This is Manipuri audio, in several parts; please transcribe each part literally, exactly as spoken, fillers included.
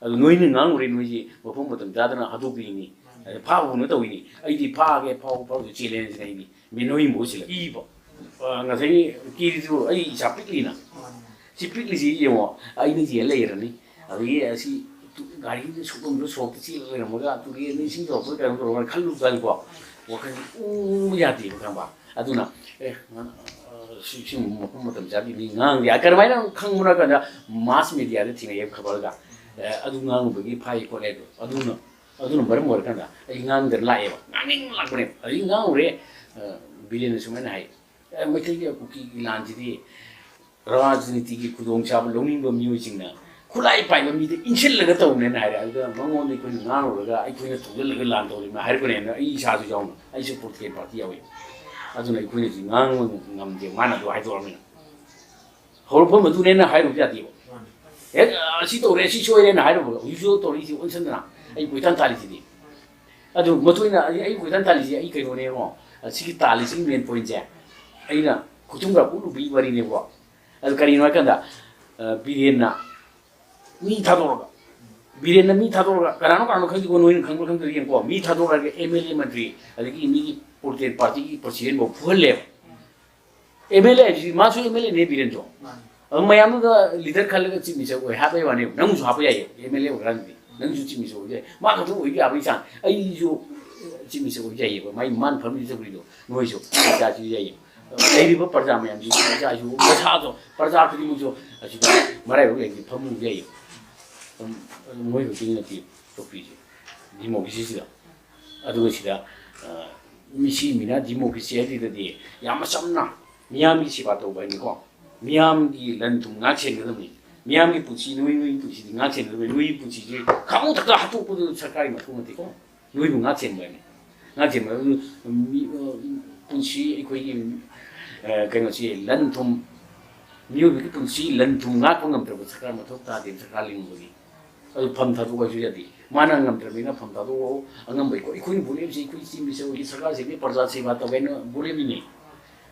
ꯑꯗꯨ ꯅꯣꯏꯅ ꯉꯥꯡꯉꯨꯔꯦ, ꯅꯣꯏꯁꯤ ꯃꯐꯝ ꯃꯇꯝ ꯆꯥꯗꯅ ꯍꯥꯗꯣꯛꯄꯤꯅꯤ, ꯑꯗ ꯐꯥꯕꯅ ꯇꯧꯏꯅꯤ꯫ ꯑꯩꯗꯤ ꯐꯥꯒꯦ, ꯐꯥꯎ ꯐꯥꯎꯁꯨ ꯆꯦꯜꯂꯦꯅ ꯁꯤꯅ ꯑꯩꯗꯤ ꯃꯦ ꯅꯣꯏ ꯃꯍꯨꯠ ꯁꯤꯜꯂꯛꯏꯕ꯫ ꯑ, ꯉꯁꯥꯏꯒꯤ ꯀꯤꯔꯤꯗꯨ ꯑꯩ ꯏꯆꯥ ꯄꯤꯛꯂꯤꯅ꯫ ꯁꯤ ꯄꯤꯛꯂꯤꯁꯤ ꯌꯦꯡꯉꯣ, ꯑꯩꯅ ꯌꯦꯡ ꯂꯩꯔꯅꯤ꯫ ꯑꯗꯒꯤ ꯑꯁꯤ ꯇꯨ-, ꯒꯥꯔꯤꯗ ꯁꯨꯛꯂꯣꯝꯗ ꯁꯣꯔꯣꯛꯇ ꯆꯦꯜꯂ ꯂꯩꯔꯝꯃꯒ ꯇꯨꯔꯦꯟꯗ ꯏꯁꯤꯡ ꯆꯥꯎꯔꯛꯄꯗ ꯀꯩꯅꯣ ꯇꯧꯔꯒ ꯈꯜꯂꯨ ꯀꯥꯟꯗꯀꯣ, ꯋꯥꯈꯜ ꯎ ꯌꯥꯗꯦꯕ, ꯈꯪꯕ? ꯑꯗꯨꯅ, ꯑꯦ, ꯁꯤ, ꯁꯤ ꯃꯐꯝ ꯃꯇꯝ ꯆꯥꯗꯦ, ꯃꯤ ꯉꯥꯡꯗꯦ꯫ ꯀꯔꯝꯍꯥꯏꯅ ꯈꯪꯕꯅꯣ ꯍꯥꯏ ꯀꯥꯟꯗ, ꯃꯥꯁ ꯃꯦꯗꯤꯌꯥꯗ ꯊꯦꯡꯅꯩꯌꯦꯕ ꯈꯕꯔꯒ꯫ ꯑꯦ, ꯑꯗꯨ ꯉꯥꯡꯉꯨꯕꯒꯤ ꯐꯥꯏ ꯈꯣꯠꯂꯦ ꯍꯥꯏꯗꯣ꯫ ꯑꯗꯨꯅ, ꯑꯗꯨꯅ ꯃꯔꯝ ꯑꯣꯏꯔꯀꯥꯟꯗ ꯑꯩ ꯉꯥꯡꯗꯅ ꯂꯥꯛꯑꯦꯕ, ꯉꯥꯡꯅꯤꯡ ꯂꯥꯛꯄꯅꯦꯕ꯫ ꯑꯗꯒꯤ ꯉꯥꯡꯉꯨꯔꯦ, ꯑ, ꯕꯤꯔꯦꯟꯅ ꯁꯨꯃꯥꯏꯅ ꯍꯥꯏ, "ꯑꯦ, ꯃꯩꯇꯩꯒ ꯀꯨꯀꯤꯒꯤ ꯂꯥꯟꯁꯤꯗꯤ ꯔꯥꯖꯅꯤꯇꯤꯒꯤ ꯈꯨꯗꯣꯡꯆꯥꯕ ꯂꯧꯅꯤꯡꯕ ꯃꯤꯑꯣꯏꯁꯤꯡꯅ ꯈꯨꯠꯂꯥꯏ ꯄꯥꯏꯕ ꯃꯤꯗ ꯏꯟꯁꯤꯜꯂꯒ ꯇꯧꯕꯅꯦꯅ" ꯍꯥꯏꯔꯦ꯫ ꯑꯗꯨꯗ ꯃꯉꯣꯟꯗ ꯑꯩꯈꯣꯏꯅ ꯉꯥꯡꯉꯨꯔꯒ ꯑꯩꯈꯣꯏꯅ ꯊꯧꯖꯤꯜꯂꯒ ꯂꯥꯟ ꯇꯧꯔꯤꯕꯅ ꯍꯥꯏꯔꯛꯄꯅꯦꯅ ꯑꯩ ꯏꯁꯥꯁꯨ ꯌꯥꯎꯅ, ꯑꯩꯁꯨ ꯄꯣꯂꯤꯇꯤꯀꯦꯜ ꯄꯥꯔꯇꯤ ꯌꯥꯎꯏ꯫ ꯑꯗꯨꯅ ꯑꯩꯈꯣꯏꯅꯁꯨ ꯉꯥꯡꯕ ꯉꯝꯗꯦ, ꯃꯥꯅ ꯑꯗꯨ ꯍꯥꯏꯗꯣꯔꯛꯑꯕꯅꯤꯅ꯫ ꯍꯧꯔꯛꯐꯝ ꯑꯗꯨꯅꯦꯅ ꯍꯥꯏꯔꯨꯕ ꯌꯥꯗꯦꯕ꯫ ꯍꯦꯛ, "ꯑ, ꯁꯤ ꯇꯧꯔꯦ, ꯁꯤ ꯁꯣꯏꯔꯦꯅ" ꯍꯥꯏꯔꯨꯕ꯫ ꯍꯧꯖꯤꯛꯁꯨ ꯇꯧꯔꯛꯏꯁꯤ ꯑꯣꯟꯁꯟꯗꯅ ꯑꯩ ꯀꯣꯏꯇꯥꯟ ꯇꯥꯜꯂꯤꯁꯤꯗꯤ꯫ ꯑꯗꯨ ꯃꯇꯨꯡ ꯏꯟꯅ ꯑꯩ, ꯑꯩ ꯀꯣꯏꯇꯥꯟ ꯇꯥꯜꯂꯤꯁꯤ ꯑꯩ ꯀꯩꯅꯣꯅꯦꯕꯣ꯫ ꯑꯁꯤꯒꯤ ꯇꯥꯜꯂꯤꯁꯤꯒꯤ ꯃꯦꯟ ꯄꯣꯏꯟꯁꯦ ꯑꯩꯅ ꯈꯨꯊꯨꯝꯒ ꯎꯠꯂꯨꯕꯒꯤ ꯋꯥꯔꯤꯅꯦꯕꯣ꯫ ꯑꯗꯨ ꯀꯔꯤꯅꯣ ꯍꯥꯏꯀꯥꯟꯗ, ꯑ, ꯕꯤꯔꯦꯟꯅ ꯃꯤ ꯊꯥꯗꯣꯛꯑꯒ, ꯕꯤꯔꯦꯟꯅ ꯃꯤ ꯊꯥꯗꯣꯛꯑꯒ, ꯀꯅꯥꯅꯣ ꯀꯅꯥꯅꯣ ꯈꯪꯗꯦꯀꯣ, ꯅꯣꯏꯅ ꯈꯪꯕ꯭ꯔꯥ ꯈꯪꯗ꯭ꯔꯥ ꯌꯦꯡꯀꯣ, ꯃꯤ ꯊꯥꯗꯣꯛꯑꯒ ꯑꯦꯝ ꯑꯦꯜ ꯑꯦ, ꯃꯟꯇ꯭ꯔꯤ, ꯑꯗꯒꯤ ꯃꯤꯒꯤ ꯄꯣꯂꯤꯇꯤꯀꯦꯜ ꯄꯥꯔꯇꯤꯒꯤ ꯄ꯭ꯔꯁꯤꯗꯦꯟ ꯐꯥꯎ ꯐꯨꯍꯜꯂꯦꯕ꯫ ꯑꯦꯝ ꯑꯦꯜ ꯑꯦ ꯍꯥꯏꯁꯤꯗꯤ ꯃꯥꯁꯨ ꯑꯦꯝ ꯑꯦꯜ ꯑꯦꯅꯦ, ꯕꯤꯔꯦꯟꯁꯨ꯫ ꯃꯥꯅꯤ꯫ ꯑꯗꯨ ꯃꯌꯥꯝꯗꯨꯗ ꯂꯤꯗꯔ ꯈꯜꯂꯒ ꯆꯤꯞ ꯃꯤꯅꯤꯁꯇꯔ ꯑꯣꯏ ꯍꯥꯞꯄ ꯌꯥꯏ ꯋꯥꯅꯦꯕ꯫ ꯅꯪꯁꯨ ꯍꯥꯞꯄ ꯌꯥꯏꯌꯦ, ꯑꯦꯝ ꯑꯦꯜ ꯑꯦ ꯑꯣꯏꯔꯀꯥꯟꯗꯗꯤ꯫ ꯅꯪꯁꯨ ꯆꯤꯞ ꯃꯤꯅꯤꯁꯇꯔ ꯑꯣꯏꯕ ꯌꯥꯏ꯫ ꯃꯥ ꯈꯛꯇ ꯑꯣꯏꯕ ꯌꯥꯕꯒꯤ ꯆꯥꯡ꯫ ꯑꯩꯁꯨ ꯆꯤꯞ ꯃꯤꯅꯤꯁꯇꯔ ꯑꯣꯏꯕ ꯌꯥꯏꯌꯦꯕ꯫ ꯃꯥꯏ, ꯃꯥꯅ ꯐꯝꯃꯤꯕ ꯆꯧꯀ꯭ꯔꯤꯗꯣ ꯅꯣꯏꯁꯨ ꯏꯆꯥꯁꯨ ꯌꯥꯏꯌꯦꯕ꯫ ꯂꯩꯔꯤꯕ ꯄ꯭ꯔꯖꯥ ꯃꯌꯥꯝꯁꯤ ꯏꯆꯥꯁꯨ, ꯃꯁꯥꯁꯨ, ꯄ꯭ꯔꯖꯥ ꯈꯨꯗꯤꯡꯃꯛꯁꯨ ꯑꯁꯤꯗ ꯃꯔꯥꯏꯕꯛ ꯂꯩꯔꯗꯤ ꯐꯝꯃꯨꯕ ꯌꯥꯏꯌꯦꯕ꯫ ꯑꯗꯨꯝ ꯃꯣꯏ ꯈꯛꯇꯒꯤ ꯅꯠꯇꯦ ꯆꯧꯀ꯭ꯔꯤꯁꯦ, ꯗꯤꯃꯣꯀ꯭ꯔꯦꯁꯤꯁꯤꯗ꯫ ꯑꯗꯨꯒ ꯁꯤꯗ, ꯑ, ꯃꯤꯁꯤ ꯃꯤꯅ ꯗꯤꯃꯣꯀ꯭ꯔꯦꯁꯤ ꯍꯥꯏꯁꯤꯗꯗꯤ ꯌꯥꯝꯅ ꯆꯝꯅ ꯃꯤꯌꯥꯝꯒꯤ ꯁꯦꯕꯥ ꯇꯧꯕ ꯍꯥꯏꯅꯤꯀꯣ꯫ ꯃꯤꯌꯥꯝꯒꯤ ꯂꯟ ꯊꯨꯝ ꯉꯥꯛ ꯁꯦꯟꯒꯗꯕꯅꯤ꯫ ꯃꯤꯌꯥꯝꯒꯤ ꯄꯨꯟꯁꯤ, ꯅꯣꯏ, ꯅꯣꯏꯒꯤ ꯄꯨꯟꯁꯤꯗꯤ ꯉꯥꯛ ꯁꯦꯟꯒꯗꯕꯅꯤ꯫ ꯅꯣꯏꯒꯤ ꯄꯨꯟꯁꯤꯁꯤ ꯈꯥꯃꯨ ꯊꯛꯇ ꯍꯥꯠꯇꯣꯛꯄꯗꯨ ꯁꯔꯀꯥꯔꯒꯤ ꯃꯊꯧ ꯅꯠꯇꯦꯀꯣ꯫ ꯅꯣꯏꯕꯨ ꯉꯥꯛ ꯁꯦꯟꯕ ꯍꯥꯏꯅꯤ꯫ ꯉꯥꯛ ꯁꯦꯟꯕ ꯍꯥꯏꯕꯗꯨ ꯃꯤ, ꯑ, ꯄꯨꯟꯁꯤ ꯑꯩꯈꯣꯏꯒꯤ, ꯑ, ꯀꯩꯅꯣꯁꯤ ꯂꯟ ꯊꯨꯝ ꯃꯤꯑꯣꯏꯕꯒꯤ ꯄꯨꯟꯁꯤ ꯂꯟ ꯊꯨꯝ ꯉꯥꯛꯄ ꯉꯝꯗ꯭ꯔꯕ ꯁꯔꯀꯥꯔ ꯃꯊꯧ ꯇꯥꯗꯦ, ꯁꯔꯀꯥꯔ ꯂꯤꯡꯕꯒꯤ꯫ ꯑꯗꯨ ꯐꯝ ꯊꯥꯗꯣꯛꯑꯣ ꯍꯥꯏꯁꯨ ꯌꯥꯗꯦ꯫ ꯃꯥꯅ ꯉꯝꯗ꯭ꯔꯕꯅꯤꯅ ꯐꯝ ꯊꯥꯗꯣꯛꯑꯣ, ꯑꯉꯝꯕ ꯑꯩꯈꯣꯏ, ꯑꯩꯈꯣꯏꯅ ꯚꯣꯠ ꯂꯦꯞꯄꯤꯁꯦ ꯑꯩꯈꯣꯏ ꯆꯤꯞ ꯃꯤꯅꯤꯁꯇꯔ ꯑꯣꯏꯒꯦ, ꯁꯔꯀꯥꯔ ꯁꯦꯝꯒꯦ, ꯄ꯭ꯔꯖꯥ ꯁꯦꯕꯥ ꯇꯧꯒꯦ ꯍꯥꯏꯅ ꯚꯣꯠ ꯂꯦꯞꯄꯤꯅꯦ꯫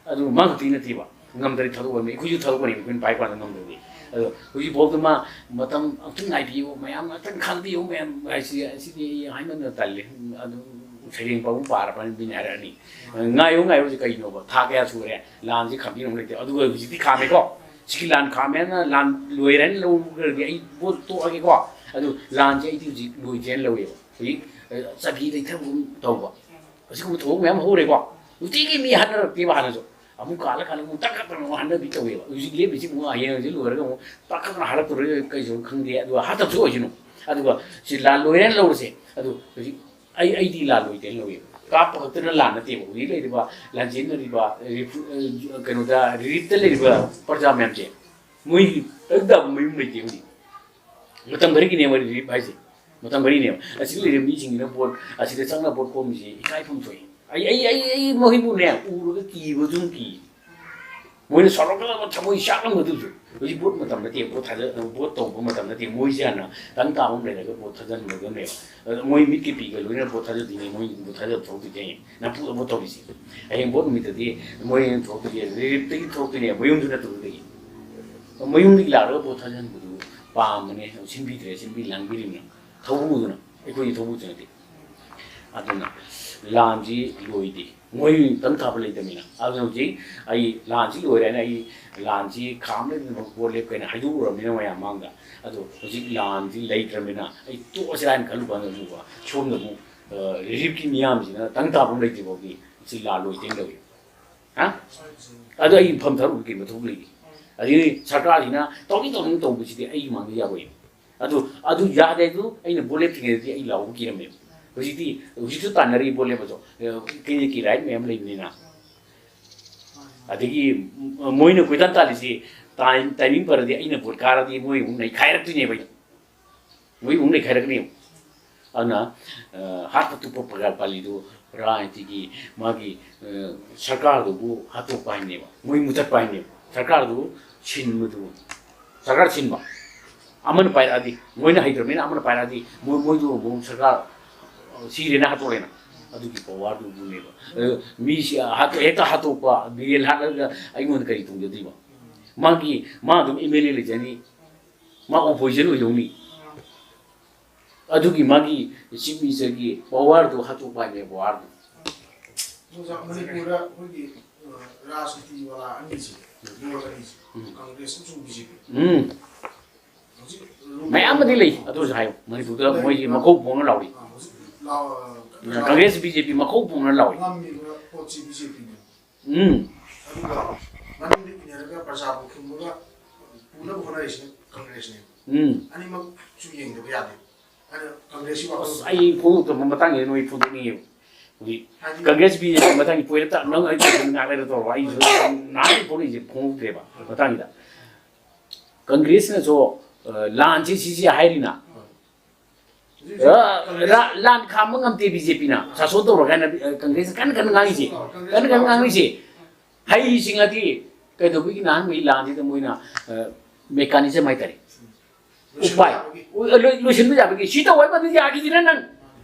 ꯑꯗꯨ ꯃꯥ ꯈꯛꯇꯒꯤ ꯅꯠꯇꯦꯕ, ꯉꯝꯗ꯭ꯔꯗꯤ ꯊꯥꯗꯣꯛꯑꯣ ꯍꯥꯏꯕꯅꯤ, ꯑꯩꯈꯣꯏꯁꯨ ꯊꯥꯗꯣꯛꯀꯅꯤ ꯑꯩꯈꯣꯏꯅ ꯄꯥꯏ ꯀꯥꯟꯗ ꯉꯝꯗ꯭ꯔꯗꯤ꯫ ꯑꯗꯣ ꯍꯧꯖꯤꯛꯐꯥꯎꯗ ꯃꯥ ꯃꯇꯝ ꯑꯝꯇꯪ ꯉꯥꯏꯕꯤꯌꯨ, ꯃꯌꯥꯝ ꯑꯝꯇꯪ ꯈꯪꯕꯤꯌꯨ, ꯃꯌꯥꯝ ꯍꯥꯏꯁꯤ, ꯑꯁꯤꯗꯤ ꯑꯩ ꯍꯥꯏꯃꯟꯗꯅ ꯇꯜꯂꯦ꯫ ꯑꯗꯨ ꯁꯩꯔꯦꯡ ꯄꯥꯕꯨꯡ ꯄꯥꯔꯕꯅꯤꯅ ꯍꯥꯏꯔꯛꯑꯅꯤ꯫ ꯉꯥꯏꯌꯨ, ꯉꯥꯏꯌꯨꯁꯦ ꯀꯩꯅꯣꯕ? ꯊꯥ ꯀꯌꯥ ꯁꯨꯔꯦ ꯂꯥꯟꯁꯦ ꯈꯥꯝꯕꯤꯔꯝ ꯂꯩꯇꯦ꯫ ꯑꯗꯨꯒ ꯍꯧꯖꯤꯛꯇꯤ ꯈꯥꯝꯃꯦꯀꯣ꯫ ꯁꯤꯒꯤ ꯂꯥꯟ ꯈꯥꯝꯃꯦꯅ ꯂꯥꯟ ꯂꯣꯏꯔꯦꯅ ꯂꯧꯈ꯭ꯔꯗꯤ ꯑꯩ ꯚꯣꯠ ꯇꯣꯛꯑꯒꯦꯀꯣ꯫ ꯑꯗꯨ ꯂꯥꯟꯁꯦ ꯑꯩꯗꯤ ꯍꯧꯖꯤꯛ ꯂꯣꯏꯗ꯭ꯔꯦꯅ ꯂꯧꯋꯦꯕ꯫ ꯍꯧꯖꯤꯛ, ꯑ, ꯆꯕꯤ ꯂꯩꯊꯕꯒꯨꯝ ꯇꯧꯕ꯫ ꯑꯁꯤꯒꯨꯝꯕ ꯊꯧꯑꯣꯡ ꯃꯌꯥꯝ ꯍꯧꯔꯦꯀꯣ꯫ ꯅꯨꯡꯇꯤꯒꯤ ꯃꯤ ꯍꯥꯠꯅꯔꯛꯇꯦꯕ ꯍꯥꯟꯅꯁꯨ꯫ ꯑꯃꯨꯛ ꯀꯥꯜꯂ ꯀꯥꯜꯂ ꯑꯃꯨꯛ ꯇꯛ ꯇꯛ ꯑꯃꯨꯛ ꯍꯥꯠꯅꯕꯤ ꯇꯧꯋꯦꯕ꯫ ꯍꯧꯖꯤꯛ ꯂꯦꯞꯄꯤꯁꯤ ꯑꯃꯨꯛ ꯍꯌꯦꯡ ꯍꯧꯖꯤꯛ ꯂꯣꯏꯔꯒ ꯑꯃꯨꯛ ꯇꯛ ꯇꯛ ꯍꯥꯠꯂꯛꯇꯣꯔꯦ ꯀꯩꯁꯨ ꯈꯪꯗꯦ꯫ ꯑꯗꯨꯒ ꯍꯥꯠꯇꯕꯁꯨ ꯑꯣꯏꯁꯅꯨ꯫ ꯑꯗꯨꯒ ꯁꯤ ꯂꯥꯟ ꯂꯣꯏꯔꯦꯅ ꯂꯧꯔꯁꯦ꯫ ꯑꯗꯨ ꯍꯧꯖꯤꯛ ꯑꯩ, ꯑꯩꯗꯤ ꯂꯥꯟ ꯂꯣꯏꯗꯦꯅ ꯂꯧꯋꯦꯕ꯫ ꯀꯥꯞꯄ ꯈꯛꯇꯅ ꯂꯥꯟ ꯅꯠꯇꯦꯕ꯫ ꯍꯧꯖꯤꯛ ꯂꯩꯔꯤꯕ ꯂꯥꯟꯖꯦꯟꯅꯔꯤꯕ ꯔꯤꯐ꯭ꯌꯨ-, ꯑ, ꯀꯩꯅꯣꯗ ꯔꯤꯂꯤꯐꯇ ꯂꯩꯔꯤꯕ ꯄ꯭ꯔꯖꯥ ꯃꯌꯥꯝꯁꯦ ꯃꯣꯏꯒꯤ ꯇꯔꯛ ꯇꯥꯕ ꯃꯌꯨꯝ ꯂꯩꯇꯦ ꯍꯧꯖꯤꯛ꯫ ꯃꯇꯝ ꯈꯔꯒꯤꯅꯦꯕ ꯔꯤꯂꯤꯐ ꯍꯥꯏꯁꯦ꯫ ꯃꯇꯝ ꯈꯔꯒꯤꯅꯦꯕ꯫ ꯑꯁꯤꯗ ꯂꯩꯔꯤꯕ ꯃꯤꯁꯤꯡꯁꯤꯅ ꯚꯣꯠ, ꯑꯁꯤꯗ ꯆꯪꯉꯒ ꯚꯣꯠ ꯈꯣꯝꯃꯤꯁꯤ ꯏꯀꯥꯏꯐꯝ ꯊꯣꯛꯏ꯫ ꯑꯩ, ꯑꯩ, ꯑꯩ, ꯑꯩ ꯃꯈꯣꯏꯕꯨꯅꯦ ꯎꯔꯒ ꯀꯤꯕ ꯑꯗꯨꯝ ꯀꯤ꯫ ꯃꯣꯏꯅ ꯁꯥꯎꯔꯛꯀꯗꯕ, ꯊꯃꯣꯏ ꯆꯥꯛꯂꯝꯒꯗꯕꯁꯨ꯫ ꯍꯧꯖꯤꯛ ꯚꯣꯠ ꯃꯇꯝ ꯅꯠꯇꯦ, ꯚꯣꯠ ꯊꯥꯗ-, ꯚꯣꯠ ꯇꯧꯕ ꯃꯇꯝ ꯅꯠꯇꯦ꯫ ꯃꯣꯏꯁꯦ ꯍꯥꯟꯅ ꯇꯪ ꯇꯥꯕ ꯑꯃ ꯂꯩꯔꯒ ꯚꯣꯠ ꯊꯥꯗꯍꯟꯒꯗꯕꯅꯦꯕ꯫ ꯑꯗ ꯃꯣꯏ ꯃꯤꯠꯀꯤ ꯄꯤꯒ ꯂꯣꯏꯅꯅ ꯚꯣꯠ ꯊꯥꯗꯗꯣꯏꯅꯦ, ꯃꯣꯏ ꯚꯣꯠ ꯊꯥꯗꯕ ꯊꯣꯛꯇꯣꯏꯅꯦ꯫ ꯅꯝꯐꯨꯗ ꯚꯣꯠ ꯇꯧꯔꯤꯁꯦ꯫ ꯍꯌꯦꯡ ꯚꯣꯠ ꯅꯨꯃꯤꯠꯇꯗꯤ ꯃꯣꯏ ꯊꯣꯛꯇꯣꯏꯁꯦ, ꯔꯤꯂꯤꯐꯇꯒꯤ ꯊꯣꯛꯇꯣꯏꯅꯦ, ꯃꯌꯨꯝꯗꯨ ꯅꯠꯇꯕꯗꯒꯤ꯫ ꯃꯌꯨꯝꯗꯒꯤ ꯂꯥꯛꯂꯒ ꯚꯣꯠ ꯊꯥꯗꯍꯟꯕꯗꯨ ꯄꯥꯝꯕꯅꯦ, ꯁꯤꯟꯕꯤꯗ꯭ꯔꯦ, ꯁꯤꯟꯕꯤ ꯂꯥꯡꯕꯤꯔꯤꯕꯅ꯫ ꯊꯧꯕꯨꯗꯨꯅ, ꯑꯩꯈꯣꯏꯒꯤ ꯊꯧꯕꯨꯗꯨ ꯅꯠꯇꯦ꯫ ꯑꯗꯨꯅ ꯂꯥꯟꯁꯤ ꯂꯣꯏꯗꯦ, ꯃꯣꯏ ꯇꯪ ꯊꯥꯕ ꯂꯩꯇꯕꯅꯤꯅ꯫ ꯑꯗꯨꯅ ꯍꯧꯖꯤꯛ ꯑꯩ ꯂꯥꯟꯁꯤ ꯂꯣꯏꯔꯦꯅ ꯑꯩ ꯂꯥꯟꯁꯤ ꯈꯥꯝꯂꯦꯗꯅ ꯚꯣꯠ ꯂꯦꯞꯀꯦꯅ ꯍꯥꯏꯗꯣꯛꯎꯔꯕꯅꯤꯅ ꯃꯌꯥꯝ ꯃꯥꯡꯗ꯫ ꯑꯗꯣ ꯍꯧꯖꯤꯛ ꯂꯥꯟꯁꯤ ꯂꯩꯇ꯭ꯔꯕꯅꯤꯅ ꯑꯩ ꯇꯣꯛꯑꯁꯤꯔꯥ ꯍꯥꯏꯅ ꯈꯜꯂꯨ ꯀꯥꯟꯗ ꯑꯃꯨꯛ ꯁꯣꯝꯗ ꯑꯃꯨꯛ, ꯑ, ꯔꯤꯂꯤꯐꯀꯤ ꯃꯤꯌꯥꯝꯁꯤꯅ ꯇꯪ ꯊꯥꯕ ꯑꯃ ꯂꯩꯇ꯭ꯔꯤ ꯐꯥꯎꯗꯤ ꯁꯤ ꯂꯥꯟ ꯂꯣꯏꯗꯦꯅ ꯂꯧꯏ꯫ ꯍꯥ? ꯑꯗꯨ ꯑꯩ ꯃꯐꯝ ꯊꯥꯔꯨꯕ ꯀꯩ ꯃꯊꯧ ꯂꯩꯒꯦ? ꯑꯗꯒꯤ ꯁꯔꯀꯥꯔꯁꯤꯅ ꯇꯧꯅꯤꯡ ꯇꯧꯅꯤꯡ ꯇꯧꯕꯁꯤꯗꯤ ꯑꯩꯒꯤ ꯃꯥꯡꯗ ꯌꯥꯔꯣꯏ꯫ ꯑꯗꯨ, ꯑꯗꯨ ꯌꯥꯗꯦ꯫ ꯑꯗꯨ ꯑꯩꯅ ꯚꯣꯠ ꯂꯦꯞꯇ꯭ꯔꯤꯉꯩꯗꯗꯤ ꯑꯩ ꯂꯥꯎꯕ ꯀꯤꯔꯝꯃꯦꯕ꯫ ꯍꯧꯖꯤꯛꯇꯤ, ꯍꯧꯖꯤꯛꯁꯨ ꯇꯥꯟꯅꯔꯤ ꯚꯣꯠ ꯂꯦꯞꯄꯁꯨ꯫ ꯀꯦꯟꯗꯤꯗꯦꯠꯀꯤ ꯔꯥꯏꯠ ꯃꯌꯥꯝ ꯂꯩꯕꯅꯤꯅ꯫ ꯑꯗꯒꯤ ꯃꯣꯏꯅ ꯀꯣꯏꯇꯥꯟ ꯇꯥꯜꯂꯤꯁꯤ ꯇꯥꯏꯝ-, ꯇꯥꯏꯃꯤꯡ ꯐꯔꯗꯤ ꯑꯩꯅ ꯚꯣꯠ ꯀꯥꯔꯗꯤ ꯃꯣꯏ ꯑꯃꯨꯛ ꯅꯩꯈꯥꯏꯔꯛꯇꯣꯏꯅꯦꯕ ꯑꯩꯅ꯫ ꯃꯣꯏ ꯑꯃꯨꯛ ꯅꯩꯈꯥꯏꯔꯛꯀꯅꯦꯕ꯫ ꯑꯗꯨꯅ, ꯑ, ꯍꯥꯠꯄ ꯇꯨꯞꯄ ꯄ꯭ꯔꯖꯥ ꯄꯥꯂꯤꯗꯨ ꯔꯥꯖꯅꯤꯇꯤꯒꯤ ꯃꯥꯒꯤ, ꯑ, ꯁꯔꯀꯥꯔꯗꯨꯕꯨ ꯍꯥꯠꯇꯣꯛꯄ ꯍꯥꯏꯅꯦꯕ, ꯃꯣꯏ ꯃꯨꯊꯠꯄ ꯍꯥꯏꯅꯦꯕ꯫ ꯁꯔꯀꯥꯔꯗꯨ ꯁꯤꯟꯕꯗꯨ, ꯁꯔꯀꯥꯔ ꯁꯤꯟꯕ ꯑꯃꯅ ꯄꯥꯏꯔꯛꯑꯗꯤ, ꯃꯣꯏꯅ ꯍꯩꯇ꯭ꯔꯕꯅꯤꯅ ꯑꯃꯅ ꯄꯥꯏꯔꯛꯑꯗꯤ ꯃꯣꯏ, ꯃꯣꯏꯗꯨ ꯑꯃꯨꯛ ꯁꯔꯀꯥꯔ, ꯑ, ꯁꯤꯔꯦꯅ ꯍꯥꯠꯇꯣꯛꯑꯦꯅ꯫ ꯑꯗꯨꯒꯤ ꯄꯋꯥꯔꯗꯨꯕꯨꯅꯦꯕ꯫ ꯑ, ꯃꯤꯁꯤ ꯍꯥꯠꯇꯣ-, ꯍꯦꯛꯇ ꯍꯥꯠꯇꯣꯛꯄ, ꯕꯤꯔꯦꯟ ꯍꯥꯠꯂꯒ ꯑꯩꯉꯣꯟꯗ ꯀꯔꯤ ꯇꯣꯡꯖꯗꯣꯏꯕ? ꯃꯥꯒꯤ, ꯃꯥ ꯑꯗꯨꯝ ꯑꯦꯝ ꯑꯦꯜ ꯑꯦ ꯂꯩꯖꯅꯤ, ꯃꯥ ꯑꯣꯄꯣꯖꯤꯁꯟ ꯑꯣꯏꯖꯧꯅꯤ꯫ ꯑꯗꯨꯒꯤ ꯃꯥꯒꯤ ꯆꯤꯐ ꯃꯤꯅꯤꯁꯇꯔꯒꯤ ꯄꯋꯥꯔꯗꯨ ꯍꯥꯠꯇꯣꯛꯄ ꯍꯥꯏꯕꯅꯦ, ꯄꯋꯥꯔꯗꯨ꯫ ꯑꯣꯖꯥ, ꯃꯅꯤꯄꯨꯔꯗ ꯑꯩꯈꯣꯏꯒꯤ, ꯑ, ꯔꯥꯖꯅꯤꯇꯤ ꯋꯥꯂꯥ ꯑꯅꯤꯁꯦ, ꯗꯣꯜ ꯑꯅꯤꯁꯦ, ꯎꯝ꯫ ꯀꯪꯒ꯭ꯔꯦꯁ ꯑꯃꯁꯨꯡ ꯕꯤ ꯖꯦ ꯄꯤ꯫ ꯎꯝ꯫ ꯍꯧꯖꯤꯛ ꯃꯌꯥꯝ ꯑꯃꯗꯤ ꯂꯩ, ꯑꯗꯨꯁꯨ ꯍꯥꯏꯌꯨ꯫ ꯃꯅꯤꯄꯨꯔꯗ ꯂꯩ꯫ ꯃꯣꯏꯁꯤ ꯃꯈꯧ ꯄꯣꯡꯅ ꯂꯥꯎꯔꯤ꯫ ꯑ, ꯍꯧꯖꯤꯛ ꯂꯥꯎ-, ꯑ, ꯀꯪꯒ꯭ꯔꯦꯁ, ꯕꯤ ꯖꯦ ꯄꯤ ꯃꯈꯧ ꯄꯣꯡꯅ ꯂꯥꯎꯔꯤ꯫ ꯉꯝꯃꯤꯕ ꯄꯣꯠꯁꯤ ꯕꯤ ꯖꯦ ꯄꯤꯅꯦ꯫ ꯎꯝ꯫ ꯑꯗꯨꯒ ꯃꯅꯨꯡꯗ ꯏꯟꯅꯔꯒ ꯄ꯭ꯔꯖꯥꯕꯨ ꯈꯨꯝꯃꯒ ꯄꯨꯅꯕ ꯍꯣꯠꯅꯔꯤꯁꯤꯅ ꯀꯪꯒ꯭ꯔꯦꯁꯅꯦ꯫ ꯎꯝ꯫ ꯑꯅꯤꯃꯛꯁꯨ ꯌꯦꯡꯗꯕ ꯌꯥꯗꯦ꯫ ꯑꯗ ꯀꯪꯒ꯭ꯔꯦꯁꯀꯤ ꯋꯥꯈꯜꯂꯣꯟ ꯑꯁ, ꯑꯩ ꯐꯣꯡꯗꯣꯛꯇꯕ ꯃꯇꯥꯡꯁꯤꯗ ꯅꯣꯏ ꯐꯣꯡꯗꯣꯛꯅꯤꯡꯉꯦꯕ꯫ ꯍꯧꯖꯤꯛ ꯍꯥꯏꯗꯤ ꯀꯪꯒ꯭ꯔꯦꯁ ꯕꯤ ꯖꯦ ꯄꯤ ꯃꯇꯥꯡꯒꯤ ꯄꯣꯏꯟ ꯑꯝꯇ ꯅꯪ ꯑꯩ ꯉꯥꯏꯍꯥꯛ ꯂꯩꯔ ꯇꯧꯔꯣ꯫ ꯑꯩꯁꯨ ꯅꯍꯥꯟ ꯐꯣꯡꯗꯣꯛꯏꯁꯦ ꯐꯣꯡꯗꯣꯛꯇ꯭ꯔꯦꯕ ꯃꯇꯥꯡꯁꯤꯗ꯫ ꯀꯪꯒ꯭ꯔꯦꯁꯅꯁꯨ, ꯑ, ꯂꯥꯟꯁꯤ ꯁꯤꯁꯤ ꯍꯥꯏꯔꯤꯅ꯫ ꯍꯧꯖꯤꯛ ꯍꯧꯖꯤꯛ ꯑ, ꯀꯪꯒ꯭ꯔꯦꯁ ꯔꯥ-, ꯂꯥꯟ ꯈꯥꯝꯕ ꯉꯝꯗꯦ ꯕꯤ ꯖꯦ ꯄꯤꯅ꯫ ꯁꯥꯁꯣꯟ ꯇꯧꯔꯣ ꯀꯥꯏꯅ, ꯑ, ꯀꯪꯒ꯭ꯔꯦꯁꯅ ꯀꯟꯅ ꯀꯟꯅ ꯉꯥꯡꯉꯤꯁꯦ꯫ ꯀꯪꯒ꯭ꯔꯦꯁ ꯀꯟꯅ ꯀꯟꯅ ꯉꯥꯡꯉꯤꯁꯦ꯫ ꯍꯩꯁꯤꯡꯉꯗꯤ ꯀꯩꯗꯧꯕꯒꯤ ꯅꯍꯥꯟꯈꯩ ꯂꯥꯟꯁꯤꯗ ꯃꯣꯏꯅ, ꯑ, ꯃꯦꯀꯥꯅꯤꯖꯝ ꯍꯥꯏꯇꯥꯔꯦ꯫ ꯂꯣꯏꯁꯤꯟꯕ ꯎꯄꯥꯏ꯫ ꯌꯥꯕꯒꯤ꯫ ꯎ-, ꯂꯣꯏ-, ꯂꯣꯏꯁꯤꯟꯕ ꯌꯥꯕꯒꯤ꯫ ꯁꯤ ꯇꯧ ꯍꯥꯏꯕꯗꯤ ꯌꯥꯈꯤꯗꯦꯅ ꯅꯪ꯫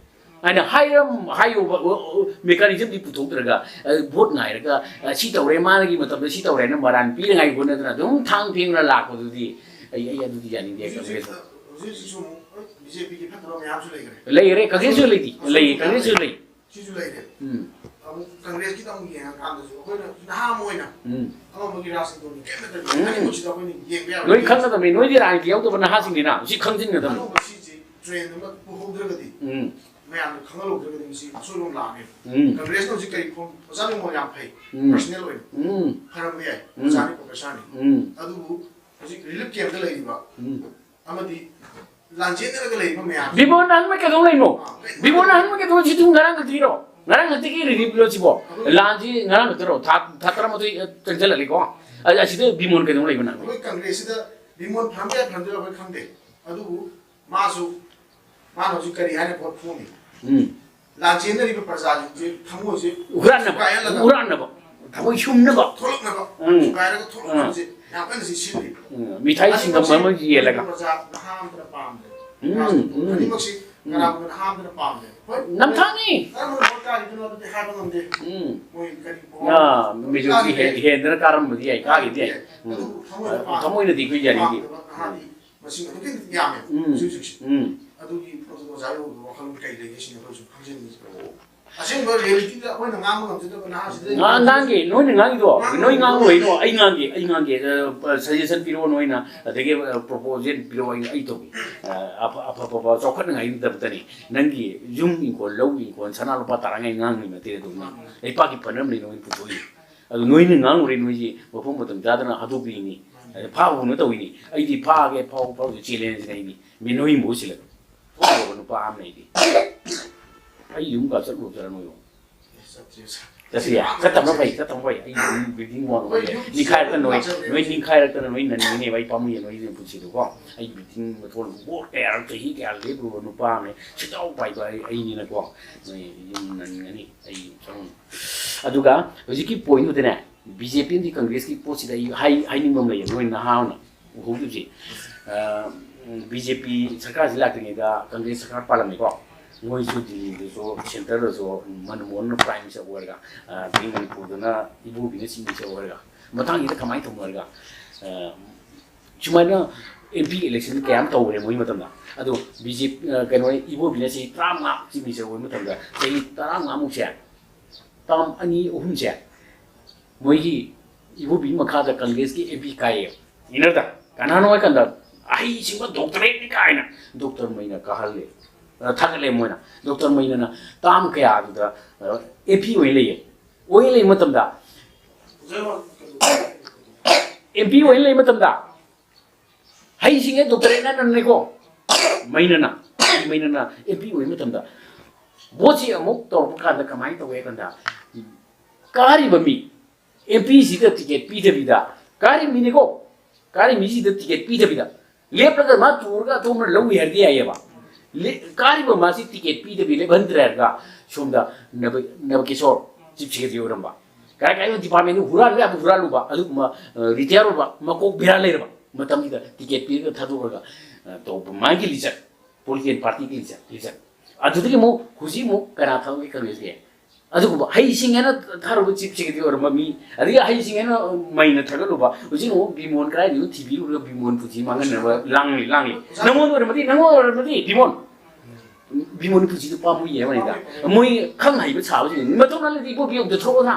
ꯍꯥꯏꯅ ꯍꯥꯏꯔꯝ-, ꯍꯥꯏꯌꯣꯕ, ꯑ, ꯑ, ꯃꯦꯀꯥꯅꯤꯖꯝꯗꯤ ꯄꯨꯊꯣꯛꯇ꯭ꯔꯒ, ꯑ, ꯚꯣꯠ ꯉꯥꯏꯔꯒ, ꯑ, ꯁꯤ ꯇꯧꯔꯦ, ꯃꯥꯒꯤ ꯃꯇꯝꯗ ꯁꯤ ꯇꯧꯔꯦꯅ ꯃꯔꯥꯟ ꯄꯤꯅꯉꯥꯏ ꯍꯣꯠꯅꯗꯅ ꯑꯗꯨꯝ ꯊꯥꯡ ꯊꯦꯡꯅ ꯂꯥꯛꯄꯗꯨꯗꯤ ꯑꯩ, ꯑꯩ ꯑꯗꯨꯗꯤ ꯌꯥꯅꯤꯡꯗꯦ, ꯍꯧꯖꯤꯛ ꯍꯧꯖꯤꯛ, ꯀꯪꯒ꯭ꯔꯦꯁ꯫ ꯍꯧꯖꯤꯛ ꯍꯧꯖꯤꯛꯁꯨ ꯑꯃꯨꯛ ꯕꯤ ꯖꯦ ꯄꯤꯒꯤ ꯐꯠꯇꯕ ꯃꯌꯥꯝꯁꯨ ꯂꯩꯈ꯭ꯔꯦ꯫ ꯂꯩꯈ꯭ꯔꯦ, ꯀꯪꯒ꯭ꯔꯦꯁꯁꯨ ꯂꯩꯇꯦ꯫ ꯑꯁꯣꯏ-, ꯂꯩ, ꯑꯁꯣꯏꯕ ꯀꯪꯒ꯭ꯔꯦꯁꯁꯨ ꯂꯩ꯫ ꯁꯤꯁꯨ ꯂꯩꯔꯦ꯫ ꯎꯝ꯫ ꯑꯃꯨꯛ ꯀꯪꯒ꯭ꯔꯦꯁꯀꯤꯗ ꯑꯃꯨꯛ ꯌꯦꯡꯉꯀꯥꯟꯗꯁꯨ ꯑꯩꯈꯣꯏꯅ ꯅꯍꯥ ꯑꯃ ꯑꯣꯏꯅ ꯎꯝ꯫ ꯑꯃꯃꯒꯤ ꯔꯥꯖꯅꯤꯇꯤꯒꯤ ꯀꯔꯤꯝꯇ ꯂꯩꯇꯦ꯫ ꯎꯝ꯫ ꯑꯅꯤꯃꯛꯁꯤꯗ ꯑꯩꯈꯣꯏꯅ ꯌꯦꯡꯕ ꯌꯥꯕ ꯂꯣꯏ ꯈꯪꯒꯗꯕꯅꯤ꯫ ꯅꯣꯏꯗꯤ ꯔꯥꯖꯅꯤꯇꯤ ꯌꯥꯎꯗꯕ ꯅꯍꯥꯁꯤꯡꯅꯤꯅ ꯁꯤ ꯈꯪꯖꯤꯟꯒꯗꯕꯅꯤ꯫ ꯑꯅꯧꯕ ꯁꯤꯁꯤ ꯇ꯭ꯔꯦꯟ ꯑꯃ ꯄꯨꯍꯧꯗ꯭ꯔꯒꯗꯤ ꯎꯝ꯫ ꯃꯌꯥꯝꯅ ꯈꯪꯍꯜꯍꯧꯗ꯭ꯔꯒꯗꯤ ꯃꯁꯤ ꯑꯁꯣꯏꯕ ꯑꯃ ꯂꯥꯛꯑꯅꯤ꯫ ꯎꯝ꯫ ꯀꯪꯒ꯭ꯔꯦꯁꯅ ꯍꯧꯖꯤꯛ ꯀꯔꯤ ꯐꯣꯝ, ꯑꯣꯖꯥ ꯅꯤꯡꯃꯣꯜ ꯌꯥꯝ ꯐꯩ꯫ ꯎꯝ꯫ ꯄꯔꯁꯅꯦꯜ ꯑꯣꯏꯅ ꯎꯝ꯫ ꯐꯔꯝꯕ ꯌꯥꯏ꯫ ꯎꯝ꯫ ꯑꯣꯖꯥꯅꯤ, ꯄ꯭ꯔꯣꯐꯦꯁꯔꯅꯤ꯫ ꯎꯝ꯫ ꯑꯗꯨꯕꯨ ꯍꯧꯖꯤꯛ ꯔꯤꯂꯤꯐ ꯀꯦꯝꯞꯇ ꯂꯩꯔꯤꯕ ꯎꯝ꯫ ꯑꯃꯗꯤ ꯂꯥꯟꯖꯦꯟꯅꯔꯒ ꯂꯩꯔꯤꯕ ꯃꯌꯥꯝ ꯕꯤꯃꯣꯟ ꯑꯍꯟꯕ ꯀꯩꯗꯧ ꯂꯩꯅꯣ? ꯑꯥ, ꯀꯩ-, ꯕꯤꯃꯣꯟ ꯑꯍꯟꯕ ꯀꯩꯗꯧ? ꯁꯤ ꯊꯨꯝ ꯉꯔꯥꯡ ꯈꯛꯇꯒꯤꯔꯣ? ꯉꯔꯥꯡ ꯈꯛꯇꯒꯤ ꯔꯤꯂꯤꯐꯂꯣ ꯁꯤꯕꯣ? ꯑꯗꯨ ꯂꯥꯟꯁꯤ ꯉꯔꯥꯡ ꯈꯛꯇꯔꯣ? ꯊꯥ, ꯊꯥ ꯇꯔꯥꯃꯥꯊꯣꯏ, ꯑ, ꯆꯪꯁꯤꯜꯂꯛꯂꯦꯀꯣ꯫ ꯑ-, ꯑꯁꯤꯗ ꯕꯤꯃꯣꯟ ꯀꯩꯗꯧ ꯂꯩꯕ ꯅꯪ? ꯑꯩꯈꯣꯏ ꯀꯪꯒ꯭ꯔꯦꯁꯁꯤꯗ ꯕꯤꯃꯣꯟ ꯐꯔꯝꯕ ꯌꯥꯏ, ꯐꯔꯝꯗꯕ ꯌꯥꯏ, ꯑꯩꯈꯣꯏ ꯈꯪꯗꯦ꯫ ꯑꯗꯨꯕꯨ ꯃꯥꯁꯨ, ꯃꯥꯅ ꯍꯧꯖꯤꯛ ꯀꯔꯤ ꯍꯥꯏꯅ ꯚꯣꯠ ꯈꯣꯝꯃꯤ? ꯎꯝ꯫ ꯂꯥꯟꯖꯦꯟꯅꯔꯤꯕ ꯄ꯭ꯔꯖꯥꯁꯤꯡꯁꯦ ꯊꯃꯣꯏꯁꯦ ꯍꯨꯔꯥꯟꯅꯕ, ꯁꯨꯒꯥꯏꯍꯜꯂꯒ ꯍꯨꯔꯥꯟꯅꯕ, ꯊꯃꯣꯏ ꯁꯨꯝꯅꯕ꯫ ꯊꯣꯛꯂꯛꯅꯕ, ꯎꯝ꯫ ꯁꯨꯒꯥꯏꯔꯒ ꯊꯣꯛꯂꯛꯅꯕꯁꯦ ꯎꯝ꯫ ꯌꯥꯝ ꯀꯟꯅ ꯆꯦꯛꯁꯤꯜꯂꯤ꯫ ꯎꯝ꯫ ꯃꯤꯊꯥꯏ ꯁꯤꯡꯒꯝ ꯑꯅꯤꯃꯛꯁꯤ ꯑꯃ ꯌꯦꯜꯂꯒ꯫ ꯄ꯭ꯔꯖꯥ ꯅꯍꯥ ꯑꯃꯠꯇꯅ ꯄꯥꯝꯗ꯭ꯔꯦ꯫ ꯎꯝ, ꯎꯝ꯫ ꯑꯅꯤꯃꯛꯁꯤ ꯀꯅꯥꯒꯨꯝꯕꯅ ꯑꯍꯥꯟꯕꯗ ꯄꯥꯝꯗꯦ꯫ ꯍꯣꯏ, ꯅꯝꯊꯥꯛꯅꯤ꯫ ꯀꯔꯝꯕꯅ ꯚꯣꯠ ꯀꯥꯈꯤꯗꯣꯏꯅꯣ ꯑꯗꯨꯗꯤ ꯍꯥꯏꯕ ꯉꯝꯗꯦ꯫ ꯎꯝ꯫ ꯃꯣꯏ ꯀꯔꯤ ꯄꯣ-, ꯑꯥ, ꯃꯦꯖꯣꯔꯤꯇꯤ ꯀꯥꯈꯤꯗꯦ꯫ ꯍꯦꯟ-, ꯍꯦꯟꯗꯅ ꯀꯥꯔꯝꯕꯗꯤ ꯌꯥꯏ, ꯀꯥꯈꯤꯗꯦ꯫ ꯎꯝ꯫ ꯑꯗꯨꯕꯨ ꯊꯃꯣꯏꯗ ꯄꯥꯝ-, ꯊꯃꯣꯏꯅꯗꯤ ꯑꯩꯈꯣꯏ ꯌꯥꯅꯤꯡꯗꯦ꯫ ꯄꯥꯝꯗꯕ ꯅꯍꯥꯗꯤ ꯃꯁꯤꯡ ꯑꯗꯨꯛꯀꯤ ꯃꯇꯤꯛ ꯌꯥꯝꯃꯦ ꯎꯝ꯫ ꯍꯧꯖꯤꯛ ꯍꯧꯖꯤꯛꯁꯦ꯫ ꯎꯝ꯫ ꯑꯗꯨꯒꯤ ꯄꯣꯠꯇꯨ ꯑꯣꯖꯥꯒꯤ ꯋꯥꯈꯜ ꯀꯩ ꯂꯩꯒꯦ ꯁꯤꯅꯤ ꯑꯩꯈꯣꯏꯁꯨ ꯈꯪꯖꯅꯤꯡꯉꯤꯁꯦ꯫ ꯑꯣ꯫ ꯑꯁꯦꯡꯕ ꯔꯤꯌꯦꯂꯤꯇꯤꯗ ꯑꯩꯈꯣꯏꯅ ꯉꯥꯡꯕ ꯉꯝꯖꯗꯕ ꯅꯍꯥꯁꯤꯗ ꯉꯥꯡ-, ꯉꯥꯡꯒꯦ, ꯅꯣꯏꯅ ꯉꯥꯡꯉꯤꯗꯣ, ꯉꯥꯡꯕ ꯅꯣꯏ ꯉꯥꯡꯕ ꯉꯝꯗꯕ ꯂꯩꯅꯣ, ꯑꯩ ꯉꯥꯡꯒꯦ, ꯑꯩ ꯉꯥꯡꯒꯦ, ꯑ, ꯁꯖꯦꯁꯟ ꯄꯤꯔꯛꯑꯣ ꯅꯣꯏꯅ, ꯑꯗꯒꯤ, ꯑ, ꯄ꯭ꯔꯣꯄꯣꯖꯦꯜ ꯄꯤꯔꯛꯑꯣ, ꯑꯩ, ꯑꯩ ꯇꯧꯒꯦ꯫ ꯑ, ꯑꯐ-, ꯑꯐ-, ꯑꯐꯕ ꯆꯥꯎꯈꯠꯅꯉꯥꯏꯒꯤꯗꯃꯛꯇꯅꯤ꯫ ꯅꯪꯒꯤ ꯌꯨꯝ ꯏꯪꯈꯣꯜ, ꯂꯧ ꯏꯪꯈꯣꯜ, ꯁꯅꯥ ꯂꯨꯄꯥ ꯇꯥꯔꯉꯥꯏ ꯉꯥꯡꯕꯒꯤ ꯅꯠꯇꯦ ꯑꯗꯨ꯫ ꯂꯩꯄꯥꯛꯀꯤ ꯄꯟ ꯑꯃꯅꯤ ꯅꯣꯏꯅ ꯄꯨꯊꯣꯛꯏ꯫ ꯑꯗꯨ ꯅꯣꯏꯅ ꯉꯥꯡꯂꯨꯔꯦ, ꯅꯣꯏꯁꯤ ꯃꯐꯝ ꯃꯇꯝ ꯆꯥꯗꯅ ꯍꯥꯠꯇꯣꯛꯄꯤꯅꯤ꯫ ꯑꯗ ꯐꯥꯕꯒꯨꯝꯅ ꯇꯧꯏꯅꯤ꯫ ꯑꯩꯗꯤ ꯐꯥꯒꯦ, ꯐꯥꯎ, ꯐꯥꯎꯁꯨ ꯆꯦꯂꯦꯟꯖꯅꯦ ꯑꯩꯗꯤ꯫ ꯃꯤꯅꯣꯏ ꯃꯍꯨꯠ ꯁꯤꯜꯂꯒ꯫ ꯐꯥꯎꯕ ꯅꯨꯄꯥ ꯑꯃꯅꯦ ꯑꯩꯗꯤ꯫ ꯑꯩ ꯌꯨꯝ ꯀꯥ ꯆꯠꯂꯨꯔꯕ ꯅꯣꯏ ꯌꯨꯝ? ꯆꯠꯇ꯭ꯔꯤ, ꯆꯠ-, ꯆꯠꯇ꯭ꯔꯤ? ꯆꯠꯇꯕꯅ ꯐꯩ, ꯆꯠꯇꯕꯅ ꯐꯩ꯫ ꯑꯩ ꯌꯨꯝ ꯕꯤꯜꯗꯤꯡ ꯋꯥꯡ ꯑꯩꯈꯣꯏ ꯂꯩ꯫ ꯌꯨꯝ ꯅꯤꯡꯈꯥꯏꯔꯛꯇꯅ ꯅꯣꯏ, ꯆꯠꯂꯦ꯫ ꯅꯣꯏ ꯅꯤꯡꯈꯥꯏꯔꯛꯇꯅ ꯅꯣꯏ ꯅꯟꯒꯅꯦꯕ꯫ ꯑꯩ ꯄꯥꯝꯃꯨꯏꯌꯦ ꯅꯣꯏꯒꯤ ꯄꯨꯟꯁꯤꯗꯣꯀꯣ꯫ ꯑꯩ ꯕꯤꯜꯗꯤꯡ ꯃꯊꯣꯟ ꯕꯣꯠ ꯀꯌꯥꯔꯛ, ꯆꯍꯤ ꯀꯌꯥ ꯂꯦꯞꯂꯨꯔꯕ ꯅꯨꯄꯥ ꯑꯃꯅꯦ꯫ ꯁꯦꯟꯖꯥꯎ ꯄꯥꯏꯕ ꯑꯩ, ꯑꯩꯅꯤꯅꯀꯣ꯫ ꯅꯣꯏ ꯌꯨꯝ ꯅꯟꯒꯅꯤ꯫ ꯑꯩ ꯆꯪꯉꯨ꯫ ꯑꯗꯨꯒ ꯍꯧꯖꯤꯛꯀꯤ ꯄꯣꯏꯟꯗꯨꯗꯅꯦ, ꯕꯤ ꯖꯦ ꯄꯤ ꯑꯃꯗꯤ ꯀꯪꯒ꯭ꯔꯦꯁꯀꯤ ꯄꯣꯠꯁꯤꯗ ꯑꯩ ꯍꯥꯏ-, ꯍꯥꯏꯅꯤꯡꯕ ꯑꯃ ꯂꯩꯌꯦ, ꯅꯣꯏ ꯅꯍꯥ ꯑꯣꯏꯅ ꯎꯍꯧꯗꯕꯁꯦ꯫ ꯑ, ꯕꯤ ꯖꯦ ꯄꯤ ꯁꯔꯀꯥꯔꯁꯤ ꯂꯥꯛꯇ꯭ꯔꯤꯉꯩꯗ ꯀꯪꯒ꯭ꯔꯦꯁ ꯁꯔꯀꯥꯔ ꯄꯥꯜꯂꯝꯃꯤꯀꯣ꯫ ꯃꯣꯏꯁꯨ ꯗꯤꯜꯂꯤꯗꯁꯨ, ꯁꯦꯟꯇꯔꯗꯁꯨ ꯃꯟꯃꯣꯍꯟꯅ ꯄ꯭ꯔꯥꯏꯝ ꯃꯤꯅꯤꯁꯇꯔ ꯑꯣꯏꯔꯒ, ꯑ, ꯑꯗꯩ ꯃꯅꯤꯄꯨꯔꯗꯅ ꯏꯕꯣꯕꯤꯅ ꯆꯤꯐ ꯃꯤꯅꯤꯁꯇꯔ ꯑꯣꯏꯔꯒ, ꯃꯇꯥꯡꯁꯤꯗ ꯀꯃꯥꯏꯅ ꯇꯧꯅꯔꯒ, ꯑ, ꯁꯨꯃꯥꯏꯅ ꯑꯦꯝ ꯄꯤ ꯏꯂꯦꯛꯁꯟ ꯀꯌꯥ ꯑꯃ ꯇꯧꯈ꯭ꯔꯦ ꯃꯣꯏ ꯃꯇꯝꯗ꯫ ꯑꯗꯣ ꯕꯤ ꯖꯦ ꯄꯤ, ꯑ, ꯀꯩꯅꯣ, ꯏꯕꯣꯕꯤꯅ ꯆꯍꯤ ꯇꯔꯥꯃꯉꯥ ꯆꯤꯐ ꯃꯤꯅꯤꯁꯇꯔ ꯑꯣꯏꯕ ꯃꯇꯝꯗ, ꯆꯍꯤ ꯇꯔꯥꯃꯉꯥꯃꯨꯛꯁꯦ, ꯇꯥꯔꯝ ꯑꯅꯤ ꯑꯍꯨꯝꯁꯦ, ꯃꯣꯏꯒꯤ ꯏꯕꯣꯕꯤ ꯃꯈꯥꯗ ꯀꯪꯒ꯭ꯔꯦꯁꯀꯤ ꯑꯦꯝ ꯄꯤ ꯀꯥꯏꯌꯦ, ꯏꯅꯔꯗ꯫ ꯀꯅꯥꯅꯣ ꯍꯥꯏꯀꯥꯟꯗ, ꯑꯍꯩꯁꯤꯡꯕ ꯗꯣꯛꯇꯔꯦꯠꯅꯤ ꯀꯥꯏꯅ ꯗꯣꯛꯇꯔ ꯃꯩꯅ ꯀꯥꯍꯜꯂꯦ, ꯑ, ꯊꯥꯒꯠꯂꯦ ꯃꯣꯏꯅ꯫ ꯗꯣꯛꯇꯔ ꯃꯩꯅꯅ ꯇꯥꯝ ꯀꯌꯥꯗꯨꯗ, ꯑ, ꯑꯦꯝ ꯄꯤ ꯑꯣꯏꯅ ꯂꯩꯌꯦ, ꯑꯣꯏꯅ ꯂꯩꯕ ꯃꯇꯝꯗ, ꯑꯦꯝ ꯄꯤ ꯑꯣꯏꯅ ꯂꯩꯕ ꯃꯇꯝꯗ, ꯍꯩꯁꯤꯡꯉꯦ ꯗꯣꯛꯇꯔꯦꯠꯅꯅꯦꯀꯣ, ꯃꯩꯅꯅ, ꯃꯩꯅꯅ ꯑꯦꯝ ꯄꯤ ꯑꯣꯏꯕ ꯃꯇꯝꯗ ꯚꯣꯠꯁꯤ ꯑꯃꯨꯛ ꯇꯧꯔꯛꯄ ꯀꯥꯟꯗ ꯀꯃꯥꯏꯅ ꯇꯧꯋꯦ ꯍꯥꯏ ꯀꯥꯟꯗ, ꯀꯥꯔꯤꯕ ꯃꯤ, ꯑꯦꯝ ꯄꯤꯁꯤꯗ ꯇꯤꯀꯦꯠ ꯄꯤꯗꯕꯤꯗ, ꯀꯥꯔꯤ ꯃꯤꯅꯤꯀꯣ, ꯀꯥꯔꯤ ꯃꯤꯁꯤꯗ ꯇꯤꯀꯦꯠ ꯄꯤꯗꯕꯤꯗ ꯂꯦꯞꯂꯒ ꯃꯥ ꯇꯨꯔꯒ ꯑꯇꯣꯞꯄꯅ ꯂꯧꯏ ꯍꯥꯏꯔꯗꯤ ꯌꯥꯏꯌꯦꯕ꯫ ꯂꯦ-, ꯀꯥꯔꯤꯕ ꯃꯥꯁꯤ ꯇꯤꯀꯦꯠ ꯄꯤꯗꯕꯤ ꯂꯦꯞꯍꯟꯗ꯭ꯔꯦ ꯍꯥꯏꯔꯒ ꯁꯣꯝꯗ ꯅꯕ-, ꯅꯕꯀꯤꯁꯣꯔ ꯆꯤꯐ ꯁꯦꯀ꯭ꯔꯦꯇꯔꯤ ꯑꯣꯏꯔꯝꯕ, ꯀꯥꯏ ꯀꯥꯏ ꯗꯤꯄꯥꯔꯠꯃꯦꯟꯗꯨ ꯍꯨꯔꯥꯟꯕ ꯌꯥꯕ ꯍꯨꯔꯥꯜꯂꯨꯕ, ꯑꯗꯨꯒꯨꯝꯕ, ꯑ, ꯔꯤꯇꯥꯌꯔ ꯑꯣꯏꯕ ꯃꯀꯣꯛ ꯕꯦꯔꯥ ꯂꯩꯔꯕ ꯃꯇꯝꯁꯤꯗ ꯇꯤꯀꯦꯠ ꯄꯤꯔꯒ ꯊꯥꯗꯣꯛꯑꯒ, ꯑ, ꯇꯧꯕ ꯃꯥꯒꯤ ꯂꯤꯆꯠ꯫ ꯄꯣꯂꯤꯇꯤꯀꯦꯜ ꯄꯥꯔꯇꯤꯒꯤ ꯂꯤꯆꯠ꯫ ꯑꯗꯨꯗꯒꯤ ꯑꯃꯨꯛ ꯍꯧꯖꯤꯛ ꯑꯃꯨꯛ ꯀꯅꯥ ꯊꯥꯗꯣꯛꯏ? ꯀꯪꯒ꯭ꯔꯦꯁꯀꯤ꯫ ꯑꯗꯨꯒꯨꯝꯕ ꯍꯩꯁꯤꯡꯉꯦꯅ ꯊꯥꯔꯨꯕ ꯆꯤꯐ ꯁꯦꯀ꯭ꯔꯦꯇꯔꯤ ꯑꯣꯏꯔꯝꯕ ꯃꯤ, ꯑꯗꯒꯤ ꯍꯩꯁꯤꯡꯉꯦꯅ ꯃꯩꯅ ꯊꯥꯒꯠꯂꯨꯕ, ꯍꯧꯖꯤꯛ ꯑꯃꯨꯛ ꯕꯤꯃꯣꯟ ꯀꯗꯥꯏꯗꯅꯣ ꯊꯤꯕꯤꯔꯨꯔꯒ ꯕꯤꯃꯣꯟ ꯄꯨꯟꯁꯤ ꯃꯥꯡꯍꯟꯅꯕ ꯂꯥꯡꯂꯤ ꯂꯥꯡꯂꯤ꯫ ꯅꯪꯉꯣꯟꯗ ꯑꯣꯏꯔꯝꯃꯗꯤ, ꯅꯪꯉꯣꯟꯗ ꯑꯣꯏꯔꯝꯃꯗꯤ ꯕꯤꯃꯣꯟ, ꯕꯤꯃꯣꯟ ꯄꯨꯟꯁꯤꯗꯨ ꯄꯥꯝꯃꯨꯏꯌꯦ ꯍꯥꯏꯕꯅꯤꯗ꯫ ꯃꯣꯏ ꯈꯪ ꯍꯩꯕ ꯁꯥꯕꯁꯤꯡ ꯃꯇꯧ ꯅꯥꯜꯂꯗꯤ ꯏꯕꯣꯕꯤ ꯑꯃꯗ ꯊꯣꯛꯑꯣꯅ꯫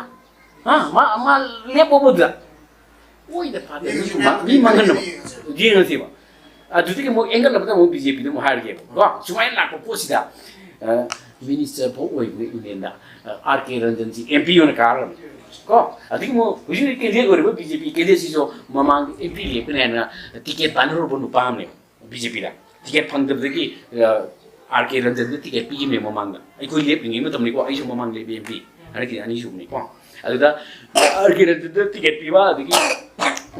ꯍꯥ? ꯃꯥ, ꯃꯥ ꯂꯦꯞꯄꯣꯕꯗ꯫ ꯑꯣꯏꯗ ꯄꯥꯗꯦ꯫ ꯃꯤ ꯃꯥ-, ꯃꯤ ꯃꯥꯡꯍꯟꯅꯕ꯫ ꯌꯦꯡꯉꯁꯦꯕ꯫ ꯑꯗꯨꯗꯒꯤ ꯑꯃꯨꯛ ꯑꯦꯡꯒꯜ ꯑꯃꯗ ꯑꯃꯨꯛ ꯕꯤ ꯖꯦ ꯄꯤꯗ ꯑꯃꯨꯛ ꯍꯥꯏꯔꯒꯦꯕ꯫ ꯀꯣ? ꯁꯨꯃꯥꯏꯅ ꯂꯥꯛꯄ ꯄꯣꯠꯁꯤꯗ, ꯑ, ꯃꯤꯅꯤꯁꯇꯔ ꯐꯥꯎ ꯑꯣꯏꯕ ꯌꯨꯅꯤꯌꯟꯗ, ꯑ, ꯑꯥꯔ ꯀꯦ ꯔꯟꯖꯟꯁꯤ ꯑꯦꯝ ꯄꯤ ꯑꯣꯏꯅ ꯀꯥꯔꯕꯅꯤ꯫ ꯀꯣ? ꯑꯗꯒꯤ ꯑꯃꯨꯛ ꯍꯧꯖꯤꯛ ꯍꯧꯖꯤꯛ ꯀꯦꯟꯗꯤꯗꯦꯠ ꯑꯣꯏꯔꯤꯕ ꯕꯤ ꯖꯦ ꯄꯤ ꯀꯦꯟꯗꯤꯗꯦꯠꯁꯤꯁꯨ ꯃꯃꯥꯡꯗ ꯑꯦꯝ ꯄꯤ ꯂꯦꯞꯀꯅꯤ ꯍꯥꯏꯅ ꯇꯤꯀꯦꯠ ꯇꯥꯟꯅꯔꯨꯕ ꯅꯨꯄꯥ ꯑꯃꯅꯦꯕ꯫ ꯕꯤ ꯖꯦ ꯄꯤꯗ ꯇꯤꯀꯦꯠ ꯐꯪꯗꯕꯗꯒꯤ, ꯑ, ꯑꯥꯔ ꯀꯦ ꯔꯟꯖꯟꯗ ꯇꯤꯀꯦꯠ ꯄꯤꯈꯤꯕꯅꯦ ꯃꯃꯥꯡꯗ꯫ ꯑꯩꯈꯣꯏ ꯂꯦꯞꯂꯤꯉꯩ ꯃꯇꯝꯅꯤꯀꯣ, ꯑꯩꯁꯨ ꯃꯃꯥꯡ ꯂꯦꯞꯄꯤ ꯑꯦꯝ ꯄꯤ, ꯍꯟꯗꯛꯀꯤ ꯑꯅꯤꯁꯨꯕꯅꯤꯀꯣ꯫ ꯑꯗꯨꯗ ꯑꯥꯔ ꯀꯦ ꯔꯟꯖꯟꯗ ꯇꯤꯀꯦꯠ ꯄꯤꯕ, ꯑꯗꯒꯤ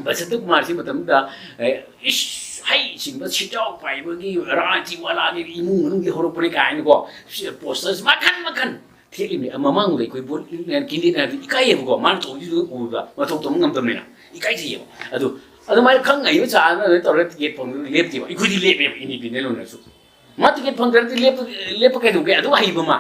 ꯕꯁꯟꯇ ꯀꯨꯃꯥꯔꯁꯤ ꯃꯇꯝꯗꯨꯗ, ꯑꯦ, ꯏꯁ, ꯍꯩꯁꯤꯡꯕ ꯁꯦꯟꯖꯥꯎ ꯄꯥꯏꯕꯒꯤ ꯔꯥꯖꯅꯤꯇꯤ ꯋꯥꯂꯥꯒꯤ ꯏꯃꯨꯡ ꯃꯅꯨꯡꯒꯤ ꯍꯧꯔꯛꯄꯅꯤ ꯀꯥꯏꯅꯀꯣ, ꯄꯣꯁꯇꯔꯁ ꯃꯈꯟ ꯃꯈꯟ ꯊꯦꯠꯂꯤꯕꯅꯤ꯫ ꯃꯃꯥꯡꯗ ꯑꯩꯈꯣꯏ ꯚꯣꯠ ꯀꯦꯟꯗꯤꯗꯦꯠ ꯍꯥꯏꯕꯗꯤ ꯏꯀꯥꯏꯌꯦꯕꯀꯣ, ꯃꯥꯅ ꯇꯧꯕꯤꯗꯨ ꯎꯕꯗ ꯃꯊꯧ ꯇꯧꯕ ꯉꯝꯗꯕꯅꯤꯅ ꯏꯀꯥꯏꯖꯩꯌꯦꯕ꯫ ꯑꯗꯨ ꯑꯗꯨꯃꯥꯏꯅ ꯈꯪ ꯍꯩꯕ ꯆꯥꯗꯅ ꯇꯧꯔꯒ ꯇꯤꯀꯦꯠ ꯐꯪꯗꯅ ꯂꯦꯞꯇꯦꯕ꯫ ꯑꯩꯈꯣꯏꯗꯤ ꯂꯦꯞꯄꯦꯕ, ꯏꯟꯗꯤꯄꯦꯟꯗꯦꯟ ꯑꯣꯏꯅꯁꯨ꯫ ꯃꯥ ꯇꯤꯀꯦꯠ ꯐꯪꯗ꯭ꯔꯗꯤ ꯂꯦꯞꯄ, ꯂꯦꯞꯄ ꯀꯩꯗꯧꯒꯦ? ꯑꯗꯨ ꯍꯩꯕ ꯃꯥ꯫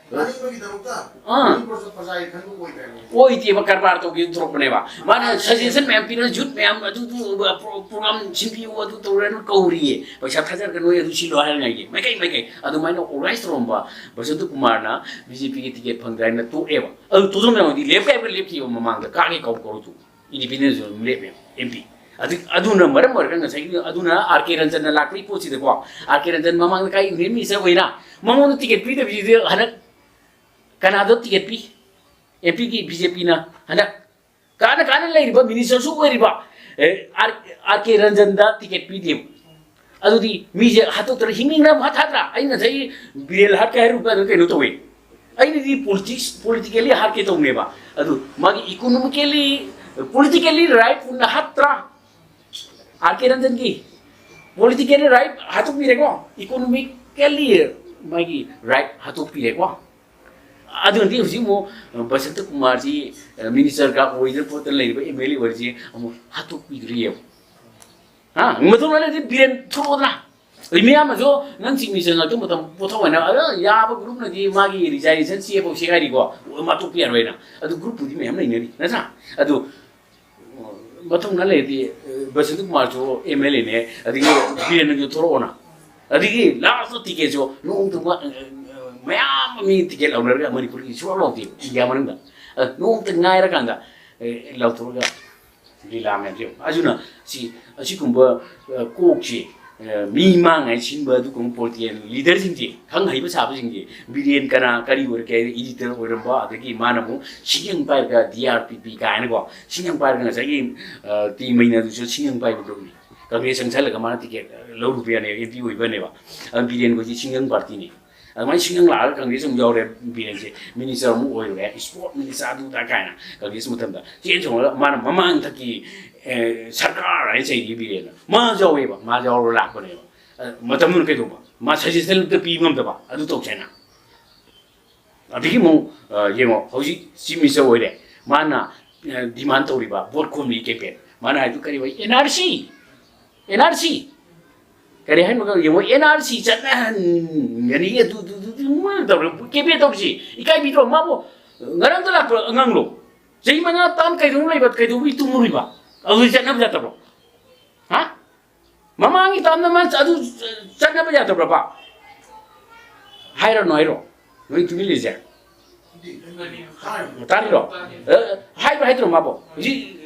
ꯃꯅꯤꯄꯨꯔꯒꯤꯗꯃꯛꯇ, ꯑꯥ꯫ ꯃꯅꯤꯄꯨꯔꯁꯨ ꯄ꯭ꯔꯖꯥꯒꯤ ꯈꯟꯕ ꯑꯣꯏꯗ꯭ꯔꯦꯕ꯫ ꯑꯣꯏꯗꯦꯕ, ꯀꯔꯕꯥꯔ ꯇꯧꯒꯦꯅ ꯊꯣꯛꯂꯛꯄꯅꯦꯕ꯫ ꯃꯥꯅ ꯁꯖꯦꯁꯟ ꯃꯌꯥꯝ ꯄꯤꯔꯒ, ꯌꯨꯠ ꯃꯌꯥꯝ ꯑꯗꯨ, ꯑꯗꯨ, ꯄ꯭ꯔꯣ-, ꯄ꯭ꯔꯣꯒ꯭ꯔꯥꯝ ꯁꯤꯟꯕꯤꯌꯨ, ꯑꯗꯨ ꯇꯧꯔꯦꯅ ꯀꯧꯔꯤꯌꯦ꯫ ꯄꯩꯁꯥ ꯊꯥꯖꯔꯒ ꯅꯣꯏ ꯑꯗꯨ ꯁꯤꯜꯂꯣ ꯍꯥꯏꯔꯉꯥꯏꯒꯤ ꯃꯥꯏꯀꯩ ꯃꯥꯏꯀꯩ ꯑꯗꯨꯃꯥꯏꯅ ꯑꯣꯔꯒꯅꯥꯏꯁ ꯇꯧꯔꯝꯕ ꯕꯁꯟꯇ ꯀꯨꯃꯥꯔꯅ ꯕꯤ ꯖꯦ ꯄꯤꯒꯤ ꯇꯤꯀꯦꯠ ꯐꯪꯗ꯭ꯔꯦ ꯍꯥꯏꯅ ꯇꯣꯛꯑꯦꯕ꯫ ꯑꯗꯨ ꯇꯣꯛꯑꯝꯃꯦ ꯍꯥꯏꯗꯤ ꯂꯦꯞꯄ ꯍꯥꯏꯕ ꯂꯦꯞꯈꯤꯕ ꯃꯃꯥꯡꯗ ꯀꯥꯒꯦ ꯀꯧ ꯀꯧꯔꯁꯨ꯫ ꯏꯟꯗꯤꯄꯦꯟꯗꯦꯟꯁ ꯑꯗꯨꯝ ꯂꯦꯞꯄꯦ, ꯑꯦꯝ ꯄꯤ꯫ ꯑꯗꯨ, ꯑꯗꯨꯅ ꯃꯔꯝ ꯑꯣꯏꯔꯒ ꯉꯁꯥꯏꯒꯤ ꯑꯗꯨꯅ ꯑꯥꯔ ꯀꯦ ꯔꯟꯖꯟꯅ ꯂꯥꯛꯄꯒꯤ ꯄꯣꯠꯁꯤꯗꯀꯣ, ꯑꯥꯔ ꯀꯦ ꯔꯟꯖꯟ ꯃꯃꯥꯡꯗ ꯀꯥꯏ ꯌꯨꯅꯤꯌꯟ ꯃꯤꯅꯤꯁꯇꯔ ꯑꯣꯏꯅ ꯃꯉꯣꯟꯗ ꯇꯤꯀꯦꯠ ꯄꯤꯗꯕꯤꯗ ꯍꯟꯗꯛ ꯀꯅꯥꯗꯣ ꯇꯤꯀꯦꯠ ꯄꯤ? ꯑꯦꯝ ꯄꯤꯒꯤ ꯕꯤ ꯖꯦ ꯄꯤꯅ ꯍꯟꯗꯛ ꯀꯥꯟꯅ ꯀꯥꯟꯅ ꯂꯩꯔꯤꯕ ꯃꯤꯅꯤꯁꯇꯔꯁꯨ ꯑꯣꯏꯔꯤꯕ, ꯑꯦ, ꯑꯥꯔ, ꯑꯥꯔ ꯀꯦ ꯔꯟꯖꯟꯗ ꯇꯤꯀꯦꯠ ꯄꯤꯗꯦꯕ꯫ ꯑꯗꯨꯗꯤ ꯃꯤꯁꯦ ꯍꯥꯠꯇꯣꯛꯇꯅ ꯍꯤꯡꯅꯤꯡꯅꯕ ꯍꯥꯠ ꯍꯥꯠꯇ꯭ꯔꯥ? ꯑꯩꯅ ꯉꯁꯥꯏ ꯕꯤꯔꯦꯜ ꯍꯥꯠꯀꯦ ꯍꯥꯏꯔꯨꯕ ꯑꯗꯨ ꯀꯩꯅꯣ ꯇꯧꯋꯦ꯫ ꯑꯩꯅꯗꯤ ꯄꯣꯂꯤꯇꯤꯛꯁ, ꯄꯣꯂꯤꯇꯤꯀꯦꯜꯂꯤ ꯍꯥꯠꯀꯦ ꯇꯧꯅꯦꯕ꯫ ꯑꯗꯨ ꯃꯥꯒꯤ ꯏꯀꯣꯅꯣꯃꯤꯀꯦꯜꯂꯤ, ꯄꯣꯂꯤꯇꯤꯀꯦꯜꯂꯤ ꯔꯥꯏꯠ ꯄꯨꯟꯅ ꯍꯥꯠꯇ꯭ꯔꯥ? ꯑꯥꯔ ꯀꯦ ꯔꯟꯖꯟꯒꯤ ꯄꯣꯂꯤꯇꯤꯀꯦꯜꯂꯤ ꯔꯥꯏꯠ ꯍꯥꯠꯇꯣꯛꯄꯤꯔꯦꯀꯣ, ꯏꯀꯣꯅꯣꯃꯤꯀꯦꯜꯂꯤ ꯃꯥꯒꯤ ꯔꯥꯏꯠ ꯍꯥꯠꯇꯣꯛꯄꯤꯔꯦꯀꯣ꯫ ꯑꯗꯨꯅꯗꯤ ꯍꯧꯖꯤꯛ ꯑꯃꯨꯛ ꯕꯁꯟꯇ ꯀꯨꯃꯥꯔꯁꯤ, ꯑ, ꯃꯤꯅꯤꯁꯇꯔꯒ ꯑꯣꯏꯗꯅ ꯈꯣꯠꯇꯅ ꯂꯩꯔꯤꯕ ꯑꯦꯝ ꯑꯦꯜ ꯑꯦ ꯑꯣꯏꯔꯤꯁꯤ ꯑꯃꯨꯛ ꯍꯥꯠꯇꯣꯛꯄꯤꯈ꯭ꯔꯤꯑꯕ꯫ ꯍꯥ? ꯃꯇꯨꯡ ꯑꯣꯏꯅꯗꯤ ꯕꯤꯔꯦꯟ ꯊꯣꯛꯂꯛꯑꯣꯗꯅ꯫ ꯑꯗꯩ ꯃꯤꯌꯥꯝꯅꯁꯨ ꯅꯪ ꯆꯤꯞ ꯃꯤꯅꯤꯁꯇꯔ ꯉꯥꯛꯇ ꯃꯇꯝ ꯄꯣꯊꯣꯛꯑꯣꯏꯅ, ꯑꯗ ꯌꯥꯕ ꯒ꯭ꯔꯨꯞꯅꯗꯤ ꯃꯥꯒꯤ ꯔꯤꯖꯥꯏꯅꯦꯁꯟ ꯆꯦ ꯐꯥꯎ ꯁꯦꯒꯥꯏꯔꯤꯀꯣ, ꯃꯥ ꯇꯣꯛꯄ ꯌꯥꯔꯣꯏꯅ꯫ ꯑꯗꯨ ꯒ꯭ꯔꯨꯞꯄꯨꯗꯤ ꯃꯌꯥꯝ ꯂꯩꯅꯔꯤ ꯅꯠꯇ꯭ꯔꯥ? ꯑꯗꯨ ꯃꯊꯪꯅ ꯂꯩꯔꯗꯤ ꯕꯁꯟꯇ ꯀꯨꯃꯥꯔꯁꯨ ꯑꯦꯝ ꯑꯦꯜ ꯑꯦꯅꯦ, ꯑꯗꯒꯤ ꯕꯤꯔꯦꯟꯅꯁꯨ ꯊꯣꯛꯂꯛꯑꯣꯅ꯫ ꯑꯗꯒꯤ ꯂꯥꯁꯇ ꯇꯤꯀꯦꯠꯁꯨ ꯅꯣꯡꯃꯇ ꯃꯌꯥꯝ ꯑꯃ ꯃꯤ ꯇꯤꯀꯦꯠ ꯂꯧꯅꯔꯒ ꯃꯅꯤꯄꯨꯔꯒꯤ ꯁꯨꯡꯂꯥꯎ ꯂꯥꯎꯗꯦ ꯏꯟꯗꯤꯌꯥ ꯃꯅꯨꯡꯗ꯫ ꯑ, ꯅꯣꯡꯃꯇ ꯉꯥꯏꯔꯀꯥꯟꯗ ꯑꯦ, ꯂꯥꯎꯊꯣꯛꯑꯒ ꯂꯤꯂꯥ ꯃꯌꯥꯝꯁꯦ ꯌꯦꯡꯉꯨ꯫ ꯑꯗꯨꯅ ꯁꯤ ꯑꯁꯤꯒꯨꯝꯕ ꯑ, ꯀꯣꯛꯁꯤ ꯑ, ꯃꯤ ꯃꯥꯡꯉꯥꯏ ꯁꯤꯟꯕ ꯑꯗꯨꯒꯨꯝꯕ ꯄꯣꯂꯤꯇꯤꯀꯦꯜ ꯂꯤꯗꯔꯁꯤꯡꯁꯦ, ꯈꯪ ꯍꯩꯕ ꯁꯥꯕꯁꯤꯡꯁꯦ, ꯕꯤꯔꯦꯟ ꯀꯅꯥ ꯀꯔꯤ ꯑꯣꯏꯔꯒꯦ ꯍꯥꯏꯗꯤ ꯏꯗꯤꯇꯔ ꯑꯣꯏꯔꯝꯕ, ꯑꯗꯒꯤ ꯃꯥꯅ ꯑꯃꯨꯛ ꯁꯤꯡꯖꯪ ꯄꯥꯏꯔꯒ ꯗꯤ ꯑꯥꯔ ꯄꯤ ꯄꯤ ꯀꯥꯏꯅꯀꯣ, ꯁꯤꯡꯖꯪ ꯄꯥꯏꯔꯒ ꯉꯁꯥꯏꯒꯤ ꯑ, ꯇꯤ ꯃꯩꯅꯥꯗꯨꯁꯨ ꯁꯤꯡꯖꯪ ꯄꯥꯏꯕ ꯒ꯭ꯔꯨꯞꯅꯤ꯫ ꯀꯪꯒ꯭ꯔꯦꯁ ꯆꯪꯁꯜꯂꯒ ꯃꯥꯅ ꯇꯤꯀꯦꯠ ꯂꯧꯔꯨꯕ ꯌꯥꯅꯦꯕ, ꯑꯦꯝ ꯄꯤ ꯑꯣꯏꯕꯅꯦꯕ꯫ ꯑꯗꯨ ꯕꯤꯔꯦꯟ ꯈꯣꯏꯁꯤ ꯁꯤꯡꯖꯪ ꯄꯥꯔꯇꯤꯅꯤ꯫ ꯑꯗꯨꯃꯥꯏꯅ ꯁꯤꯡꯖꯪ ꯂꯥꯛꯑꯒ ꯀꯪꯒ꯭ꯔꯦꯁ ꯑꯃꯨꯛ ꯌꯥꯎꯔꯦ ꯕꯤꯔꯦꯟꯁꯦ, ꯃꯤꯅꯤꯁꯇꯔ ꯑꯃꯨꯛ ꯑꯣꯏꯔꯨꯔꯦ, ꯏꯁꯄꯣꯔꯠ ꯃꯤꯅꯤꯁꯇꯔ ꯑꯗꯨ ꯑꯗꯥ ꯀꯥꯏꯅ ꯀꯪꯒ꯭ꯔꯦꯁ ꯃꯇꯝꯗ ꯆꯦꯟ ꯆꯣꯡꯉꯒ ꯃꯥꯅ ꯃꯃꯥꯡꯊꯛꯀꯤ ꯑꯦ, ꯁꯔꯀꯥꯔ ꯍꯥꯏꯅ ꯆꯩꯔꯤ ꯕꯤꯔꯦꯟꯅ꯫ ꯃꯥ ꯌꯥꯎꯋꯦꯕ, ꯃꯥ ꯌꯥꯎꯔ ꯂꯥꯛꯄꯅꯦꯕ꯫ ꯑ, ꯃꯇꯝꯗꯨꯅ ꯀꯩꯗꯧꯕ? ꯃꯥ ꯁꯖꯦꯁꯟ ꯑꯝꯇ ꯄꯤꯕ ꯉꯝꯗꯕ, ꯑꯗꯨ ꯇꯧꯁꯦꯅ꯫ ꯑꯗꯒꯤ ꯑꯃꯨꯛ ꯑ, ꯌꯦꯡꯉꯣ, ꯍꯧꯖꯤꯛ ꯆꯤꯐ ꯃꯤꯅꯤꯁꯇꯔ ꯑꯣꯏꯔꯦ, ꯃꯥꯅ ꯑ, ꯗꯤꯃꯥꯟ ꯇꯧꯔꯤꯕ ꯚꯣꯠ ꯈꯣꯝꯕꯒꯤ ꯀꯦꯝꯄꯦꯟ꯫ ꯃꯥꯅ ꯍꯥꯏꯗꯨ ꯀꯔꯤ ꯑꯣꯏ? N R C, N R C. ꯀꯔꯤ ꯍꯥꯏꯅꯣ? ꯌꯦꯡꯉꯣ, ꯑꯦꯟ ꯑꯥꯔ ꯁꯤ ꯆꯠꯅꯍꯟꯒꯅꯤ, ꯑꯗꯨ ꯑꯗꯨ ꯑꯗꯨ ꯑꯗꯨ ꯃꯣꯏꯅ ꯇꯧꯔꯦ, ꯀꯦꯝꯄꯦꯟ ꯇꯧꯔꯤꯁꯤ ꯏꯀꯥꯏꯕꯤꯗ꯭ꯔꯣ? ꯃꯥꯕꯨ ꯉꯔꯥꯡꯗ ꯂꯥꯛꯄ ꯑꯉꯥꯡꯂꯣ? ꯆꯍꯤ ꯃꯉꯥ ꯇꯔꯥ ꯀꯩꯗꯧ ꯂꯩꯕ, ꯀꯩꯗꯧꯕꯒꯤ ꯇꯨꯝꯃꯨꯔꯤꯕ? ꯑꯗꯨꯗꯤ ꯆꯠꯅꯕ ꯌꯥꯗꯕ꯭ꯔꯣ? ꯍꯥ? ꯃꯃꯥꯡꯒꯤ ꯇꯥꯝꯗ ꯃꯥ ꯑꯗꯨ ꯆꯠꯅꯕ ꯌꯥꯗꯕ꯭ꯔꯕ? ꯍꯥꯏꯔꯅꯨ ꯍꯥꯏꯔꯣ? ꯅꯣꯏ ꯇꯨꯃꯤꯟ ꯂꯩꯁꯦ꯫ ꯇꯥꯔꯤꯔꯣ? ꯑ, ꯍꯥꯏꯕ꯭ꯔꯥ ꯍꯥꯏꯗ꯭ꯔꯣ ꯃꯥꯕꯣ? ꯍꯧꯖꯤꯛ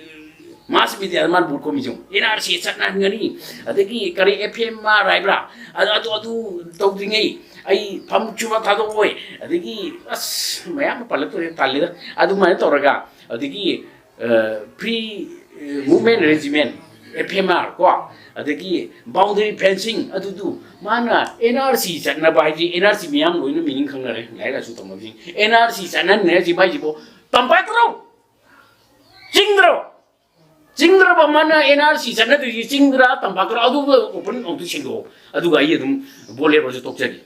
ꯃꯥꯁ ꯃꯦꯗꯤꯌꯥꯗ ꯃꯥꯅ ꯕꯣꯠ ꯈꯣꯝꯃꯤꯁꯦ ꯌꯦꯡꯉꯨ꯫ ꯑꯦꯟ ꯑꯥꯔ ꯁꯤ ꯆꯠꯅꯍꯟꯒꯅꯤ, ꯑꯗꯒꯤ ꯀꯔꯤ ꯑꯦꯐ ꯑꯦꯝ ꯑꯥꯔ ꯍꯥꯏꯕ꯭ꯔꯥ? ꯑꯗ-, ꯑꯗꯨ, ꯑꯗꯨ ꯇꯧꯗ꯭ꯔꯤꯉꯩ ꯑꯩ ꯐꯝ ꯁꯨꯡꯊꯥ ꯊꯥꯗꯣꯛꯑꯣꯏ꯫ ꯑꯗꯒꯤ ꯑꯁ ꯃꯌꯥꯝ ꯑꯃ ꯄꯜꯂꯛꯇꯣꯔꯦ, ꯇꯜꯂꯦꯗ꯫ ꯑꯗꯨꯃꯥꯏꯅ ꯇꯧꯔꯒ ꯑꯗꯒꯤ free movement regiment, F M R ꯀꯣ, ꯑꯗꯒꯤ ꯕꯥꯎꯟꯗꯔꯤ ꯐꯦꯟꯁꯤꯡ ꯑꯗꯨꯗꯨ ꯃꯥꯅ ꯑꯦꯟ ꯑꯥꯔ ꯁꯤ ꯆꯠꯅꯕ ꯍꯥꯏꯁꯤ, ꯑꯦꯟ ꯑꯥꯔ ꯁꯤ ꯃꯤꯌꯥꯝ ꯂꯣꯏꯅ ꯃꯤꯅꯤꯡ ꯈꯪꯅꯔꯦ, ꯂꯥꯏꯔꯤꯛ ꯂꯥꯏꯁꯨ ꯇꯝꯕꯁꯤꯡ꯫ ꯑꯦꯟ ꯑꯥꯔ ꯁꯤ ꯆꯠꯅꯍꯟꯅꯤ ꯍꯥꯏꯁꯤ ꯃꯥꯏꯁꯤꯕꯨ ꯇꯝꯄꯥꯛꯇꯔꯣ? ꯆꯤꯡꯗ꯭ꯔꯣ? ꯆꯤꯡꯗ꯭ꯔꯕ ꯃꯥꯅ ꯑꯦꯟ ꯑꯥꯔ ꯁꯤ ꯆꯠꯅꯗꯣꯏꯁꯤ? ꯆꯤꯡꯗ꯭ꯔꯥ ꯇꯝꯄꯥꯛꯇꯔꯥ? ꯑꯗꯨꯒ ꯑꯣꯄꯟ ꯑꯃꯨꯛꯇ ꯁꯦꯡꯗꯣꯛꯑꯣ, ꯑꯗꯨꯒ ꯑꯩ ꯑꯗꯨꯝ ꯕꯣꯠ ꯂꯦꯞꯄꯁꯨ ꯇꯣꯛꯆꯒꯦ꯫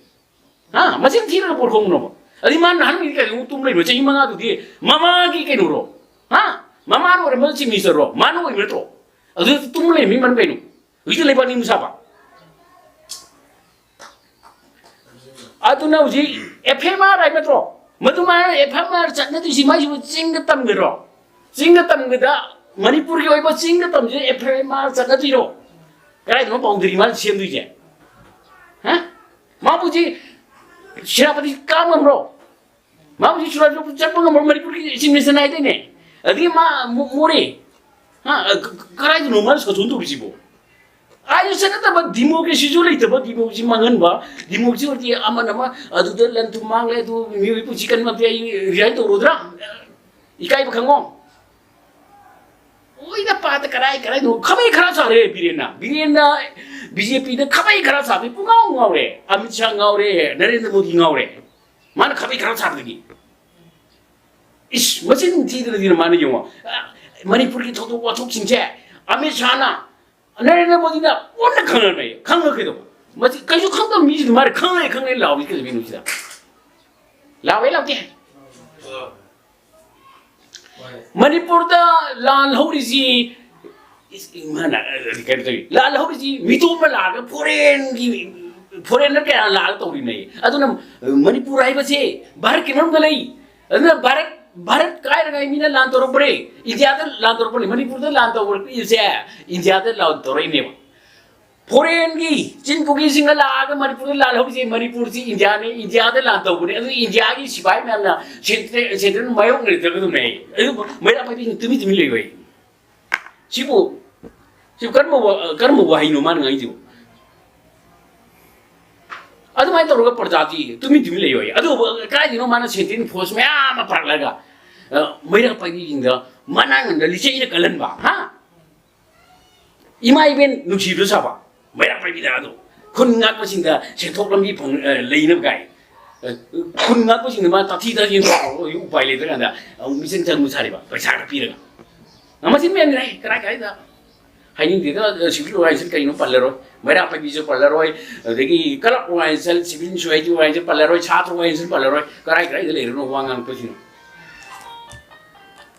ꯍꯥ? ꯃꯆꯤꯟ ꯊꯤꯔꯒ ꯕꯣꯠ ꯈꯣꯝꯒꯅꯣꯕ꯫ ꯑꯗꯩ ꯃꯥꯅ ꯅꯍꯥꯟ ꯀꯩꯅꯣ ꯇꯨꯝ ꯂꯩꯕ ꯆꯍꯤ ꯃꯉꯥꯗꯨꯗꯤ ꯃꯃꯥꯒꯤ ꯀꯩꯅꯣꯔꯣ? ꯍꯥ? ꯃꯃꯥꯅ ꯑꯣꯏꯔꯝꯕ ꯆꯤꯐ ꯃꯤꯅꯤꯁꯇꯔꯔꯣ? ꯃꯥꯅ ꯑꯣꯏꯕ ꯅꯠꯇ꯭ꯔꯣ? ꯑꯗꯨ ꯇꯨꯝ ꯂꯩꯔꯝꯃꯤ ꯃꯔꯝ ꯀꯩꯅꯣ? ꯍꯧꯖꯤꯛꯇ ꯂꯩꯕꯥꯛ ꯅꯤꯡꯕ ꯁꯥꯕ꯫ ꯑꯗꯨꯅ ꯍꯧꯖꯤꯛ ꯑꯦꯐ ꯑꯦꯝ ꯑꯥꯔ ꯍꯥꯏꯕ ꯅꯠꯇ꯭ꯔꯣ? ꯃꯗꯨꯃꯥꯏꯅ ꯑꯦꯐ ꯑꯦꯝ ꯑꯥꯔ ꯆꯠꯅꯗꯣꯏꯁꯤ ꯃꯥꯏꯁꯤꯕꯨ ꯆꯤꯡꯗ ꯇꯝꯒꯗ꯭ꯔꯣ? ꯆꯤꯡꯗ ꯇꯝꯒꯗ ꯃꯅꯤꯄꯨꯔꯒꯤ ꯑꯣꯏꯕ ꯆꯤꯡꯗ ꯇꯝꯁꯦ ꯑꯦꯐ ꯑꯦꯝ ꯑꯥꯔ ꯆꯠꯅꯗꯣꯏꯔꯣ? ꯀꯗꯥꯏꯗꯅꯣ ꯕꯥꯎꯟꯗꯔꯤ ꯃꯥꯅ ꯁꯦꯝꯗꯣꯏꯁꯦ? ꯍꯥ? ꯃꯥꯕꯨ ꯍꯧꯖꯤꯛ ꯁꯦꯅꯥꯄꯇꯤ ꯀꯥ ꯉꯝꯕ꯭ꯔꯣ? ꯃꯥ ꯍꯧꯖꯤꯛ ꯆꯨꯔꯥꯆꯥꯟꯄꯨꯔ ꯆꯠꯄ ꯉꯝꯕ꯭ꯔꯣ? ꯃꯅꯤꯄꯨꯔꯒꯤ ꯆꯤꯐ ꯃꯤꯅꯤꯁꯇꯔ ꯍꯥꯏꯗꯣꯏꯅꯦ꯫ ꯑꯗꯒꯤ ꯃꯥ ꯃꯣ-, ꯃꯣꯔꯦ꯫ ꯍꯥ? ꯀ-, ꯀ-, ꯀꯗꯥꯏꯗꯅꯣ ꯃꯥꯅ ꯁꯥꯁꯣꯟ ꯇꯧꯔꯤꯁꯤꯕꯣ? ꯑꯥꯏꯗ ꯆꯠꯅꯗꯕ, ꯗꯤꯃꯣꯀ꯭ꯔꯦꯁꯤꯁꯨ ꯂꯩꯇꯕ, ꯗꯤꯃꯣꯀ꯭ꯔꯦꯁꯤ ꯃꯥꯡꯍꯟꯕ, ꯗꯤꯃꯣꯀ꯭ꯔꯦꯁꯤ ꯑꯣꯏꯔꯗꯤ ꯑꯃꯅ ꯑꯃ ꯑꯗꯨꯗ ꯂꯟ ꯊꯨꯝ ꯃꯥꯡꯂꯦ, ꯑꯗꯨ ꯃꯤꯑꯣꯏ ꯄꯨꯟꯁꯤ ꯀꯟꯕ ꯅꯠꯇꯦ, ꯑꯩ ꯔꯤꯖꯥꯏꯟ ꯇꯧꯔꯨꯗ꯭ꯔꯥ? ꯏꯀꯥꯏꯕ ꯈꯪꯉꯣ꯫ ꯑꯣꯏꯗ ꯄꯥꯗ ꯀꯔꯥꯏ ꯀꯔꯥꯏꯅꯣ ꯈꯥꯕꯩ ꯈꯔ ꯆꯥꯔꯦ ꯕꯤꯔꯦꯟꯅ꯫ ꯕꯤꯔꯦꯟꯅ ꯕꯤ ꯖꯦ ꯄꯤꯗ ꯈꯥꯕꯩ ꯈꯔ ꯆꯥꯕꯤ ꯄꯨꯡꯉꯥꯎ ꯉꯥꯎꯔꯦ꯫ ꯑꯃꯤꯠ ꯁꯥ ꯉꯥꯎꯔꯦ, ꯅꯔꯦꯟꯗ꯭ꯔ ꯃꯣꯗꯤ ꯉꯥꯎꯔꯦ꯫ ꯃꯥꯅ ꯈꯥꯕꯩ ꯈꯔ ꯆꯥꯕꯗꯒꯤ꯫ ꯏꯁ, ꯃꯆꯤꯟ ꯊꯤꯗꯅꯗꯤꯅ ꯃꯥꯅ ꯌꯦꯡꯉꯣ꯫ ꯑ, ꯃꯅꯤꯄꯨꯔꯒꯤ ꯊꯧꯗꯣꯛ ꯋꯥꯊꯣꯛꯁꯤꯡꯁꯦ ꯑꯃꯤꯠ ꯁꯥꯅ, ꯅꯔꯦꯟꯗ꯭ꯔ ꯃꯣꯗꯤꯅ ꯃꯨꯟꯅ ꯈꯪꯅꯔꯝꯃꯦ꯫ ꯈꯪꯉ ꯀꯩꯗꯧꯕ? ꯃꯁꯤ ꯀꯩꯁꯨ ꯈꯪꯗꯕ ꯃꯤꯁꯤꯡꯗꯨ ꯃꯥꯅ ꯈꯪꯉꯦ ꯈꯪꯉꯦ ꯂꯥꯎꯔꯤ ꯀꯩꯗꯧꯕꯤꯅꯣ ꯁꯤꯗ? ꯂꯥꯎꯋꯦ ꯂꯥꯎꯗꯦ? ꯃꯅꯤꯄꯨꯔꯗ ꯂꯥꯜꯍꯧꯔꯤꯁꯤ, ꯏꯁ, ꯏꯃꯥꯅ, ꯑ, ꯀꯩꯅꯣ ꯇꯧꯏ, ꯂꯥꯜꯍꯧꯔꯤꯁꯤ ꯃꯤꯇꯣꯞ ꯑꯃ ꯂꯥꯛꯑꯒ ꯐꯣꯔꯦꯟꯒꯤ, ꯐꯣꯔꯦꯟꯅꯔ ꯀꯌꯥ ꯂꯥꯛꯑꯒ ꯇꯧꯔꯤꯅꯦ꯫ ꯑꯗꯨꯅ ꯃꯅꯤꯄꯨꯔ ꯍꯥꯏꯕꯁꯦ ꯚꯥꯔꯠꯀꯤ ꯃꯅꯨꯡꯗ ꯂꯩ꯫ ꯑꯗꯨꯅ ꯚꯥꯔꯠ, ꯚꯥꯔꯠ ꯀꯥꯏꯔꯒ ꯃꯤꯅ ꯂꯥꯟ ꯇꯧꯔꯛꯄꯅꯦ, ꯏꯟꯗꯤꯌꯥꯗ ꯂꯥꯟ ꯇꯧꯔꯛꯄꯅꯦ, ꯃꯅꯤꯄꯨꯔꯗ ꯂꯥꯟ ꯇꯧꯔꯛꯏꯁꯦ ꯏꯟꯗꯤꯌꯥꯗ ꯂꯥꯟ ꯇꯧꯔꯛꯏꯅꯦꯕ꯫ ꯐꯣꯔꯦꯟꯒꯤ ꯆꯤꯟ ꯀꯨꯀꯤꯁꯤꯡꯅ ꯂꯥꯛꯑꯒ ꯃꯅꯤꯄꯨꯔꯗ ꯂꯥꯜꯍꯧꯔꯤꯁꯦ, ꯃꯅꯤꯄꯨꯔꯁꯤ ꯏꯟꯗꯤꯌꯥꯅꯤ, ꯏꯟꯗꯤꯌꯥꯗ ꯂꯥꯟ ꯇꯧꯕꯅꯦ꯫ ꯑꯗꯨ ꯏꯟꯗꯤꯌꯥꯒꯤ ꯁꯤꯐꯥꯏ ꯃꯌꯥꯝꯅ ꯁꯦꯟꯇ꯭ꯔꯦ-, ꯁꯦꯟꯇ꯭ꯔꯦꯜ ꯃꯥꯌꯣꯛꯅꯔꯛꯇ꯭ꯔꯒ ꯑꯗꯨꯝ ꯂꯩ꯫ ꯑꯗꯨ ꯃꯩꯔꯥ ꯄꯥꯏꯕꯤꯁꯤꯡ ꯇꯨꯃꯤꯟ ꯇꯨꯃꯤꯟ ꯂꯩꯌꯣ꯫ ꯁꯤꯕꯨ, ꯁꯤꯕꯨ ꯀꯔꯝꯕ ꯋꯥ-, ꯀꯔꯝꯕ ꯋꯥꯍꯩꯅꯣ ꯃꯥꯅ ꯉꯥꯡꯉꯤꯁꯤꯕꯨ? ꯑꯗꯨꯃꯥꯏꯅ ꯇꯧꯔꯒ ꯄ꯭ꯔꯖꯥꯁꯤ ꯇꯨꯃꯤꯟ ꯇꯨꯃꯤꯟ ꯂꯩꯌꯣ꯫ ꯑꯗꯨꯕꯨ ꯀꯥꯏꯗꯩꯅꯣ ꯃꯥꯅ ꯁꯦꯟꯇ꯭ꯔꯦꯜ ꯐꯣꯔꯁ ꯃꯌꯥꯝ ꯑꯃ ꯄꯥꯔꯛꯂꯒ, ꯑ, ꯃꯩꯔꯥ ꯄꯥꯏꯕꯤꯁꯤꯡꯗ ꯃꯅꯥ ꯉꯟꯗ ꯂꯤꯆꯩꯅ ꯀꯜꯍꯟꯕ, ꯍꯥ? ꯏꯃꯥ ꯏꯕꯦꯟ ꯅꯨꯡꯁꯤꯕ ꯁꯥꯕ, ꯃꯩꯔꯥ ꯄꯥꯏꯕꯤꯗ ꯑꯗꯣ ꯈꯨꯟ ꯉꯥꯛꯄꯁꯤꯡꯗ ꯁꯦꯟꯊꯣꯛ ꯂꯝꯕꯤ ꯐꯪ-, ꯑ, ꯂꯩꯅꯕ ꯀꯥꯏ꯫ ꯑ, ꯈꯨꯟ ꯉꯥꯛꯄꯁꯤꯡꯗ ꯃꯥ ꯇꯥꯊꯤ ꯇꯥꯊꯤ ꯇꯧꯔꯒ ꯎꯄꯥꯏ ꯂꯩꯇ꯭ꯔꯀꯥꯟꯗ ꯑꯃꯨꯛ ꯃꯤꯆꯪ ꯆꯪꯕ ꯁꯥꯔꯤꯕ, ꯄꯩꯁꯥꯒ ꯄꯤꯔꯒ꯫ ꯑ, ꯃꯁꯤ ꯃꯌꯥꯝꯁꯤꯅ ꯑꯩ ꯀꯔꯥꯏ ꯀꯔꯥꯏꯗ ꯍꯥꯏꯅꯤꯡꯗꯦꯗ, ꯑ, civil organization ꯀꯔꯤꯅꯣ ꯄꯜꯂꯔꯣꯏ, ꯃꯩꯔꯥ ꯄꯥꯏꯕꯤꯁꯨ ꯄꯜꯂꯔꯣꯏ, ꯑꯗꯒꯤ club organization, civil society organization ꯄꯜꯂꯔꯣꯏ, ꯁꯥꯇ꯭ꯔ organization ꯄꯜꯂꯔꯣꯏ, ꯀꯔꯥꯏ ꯀꯔꯥꯏꯗ ꯂꯩꯔꯤꯅꯣ ꯋꯥ ꯉꯥꯡꯉꯛꯄꯁꯤꯡ꯫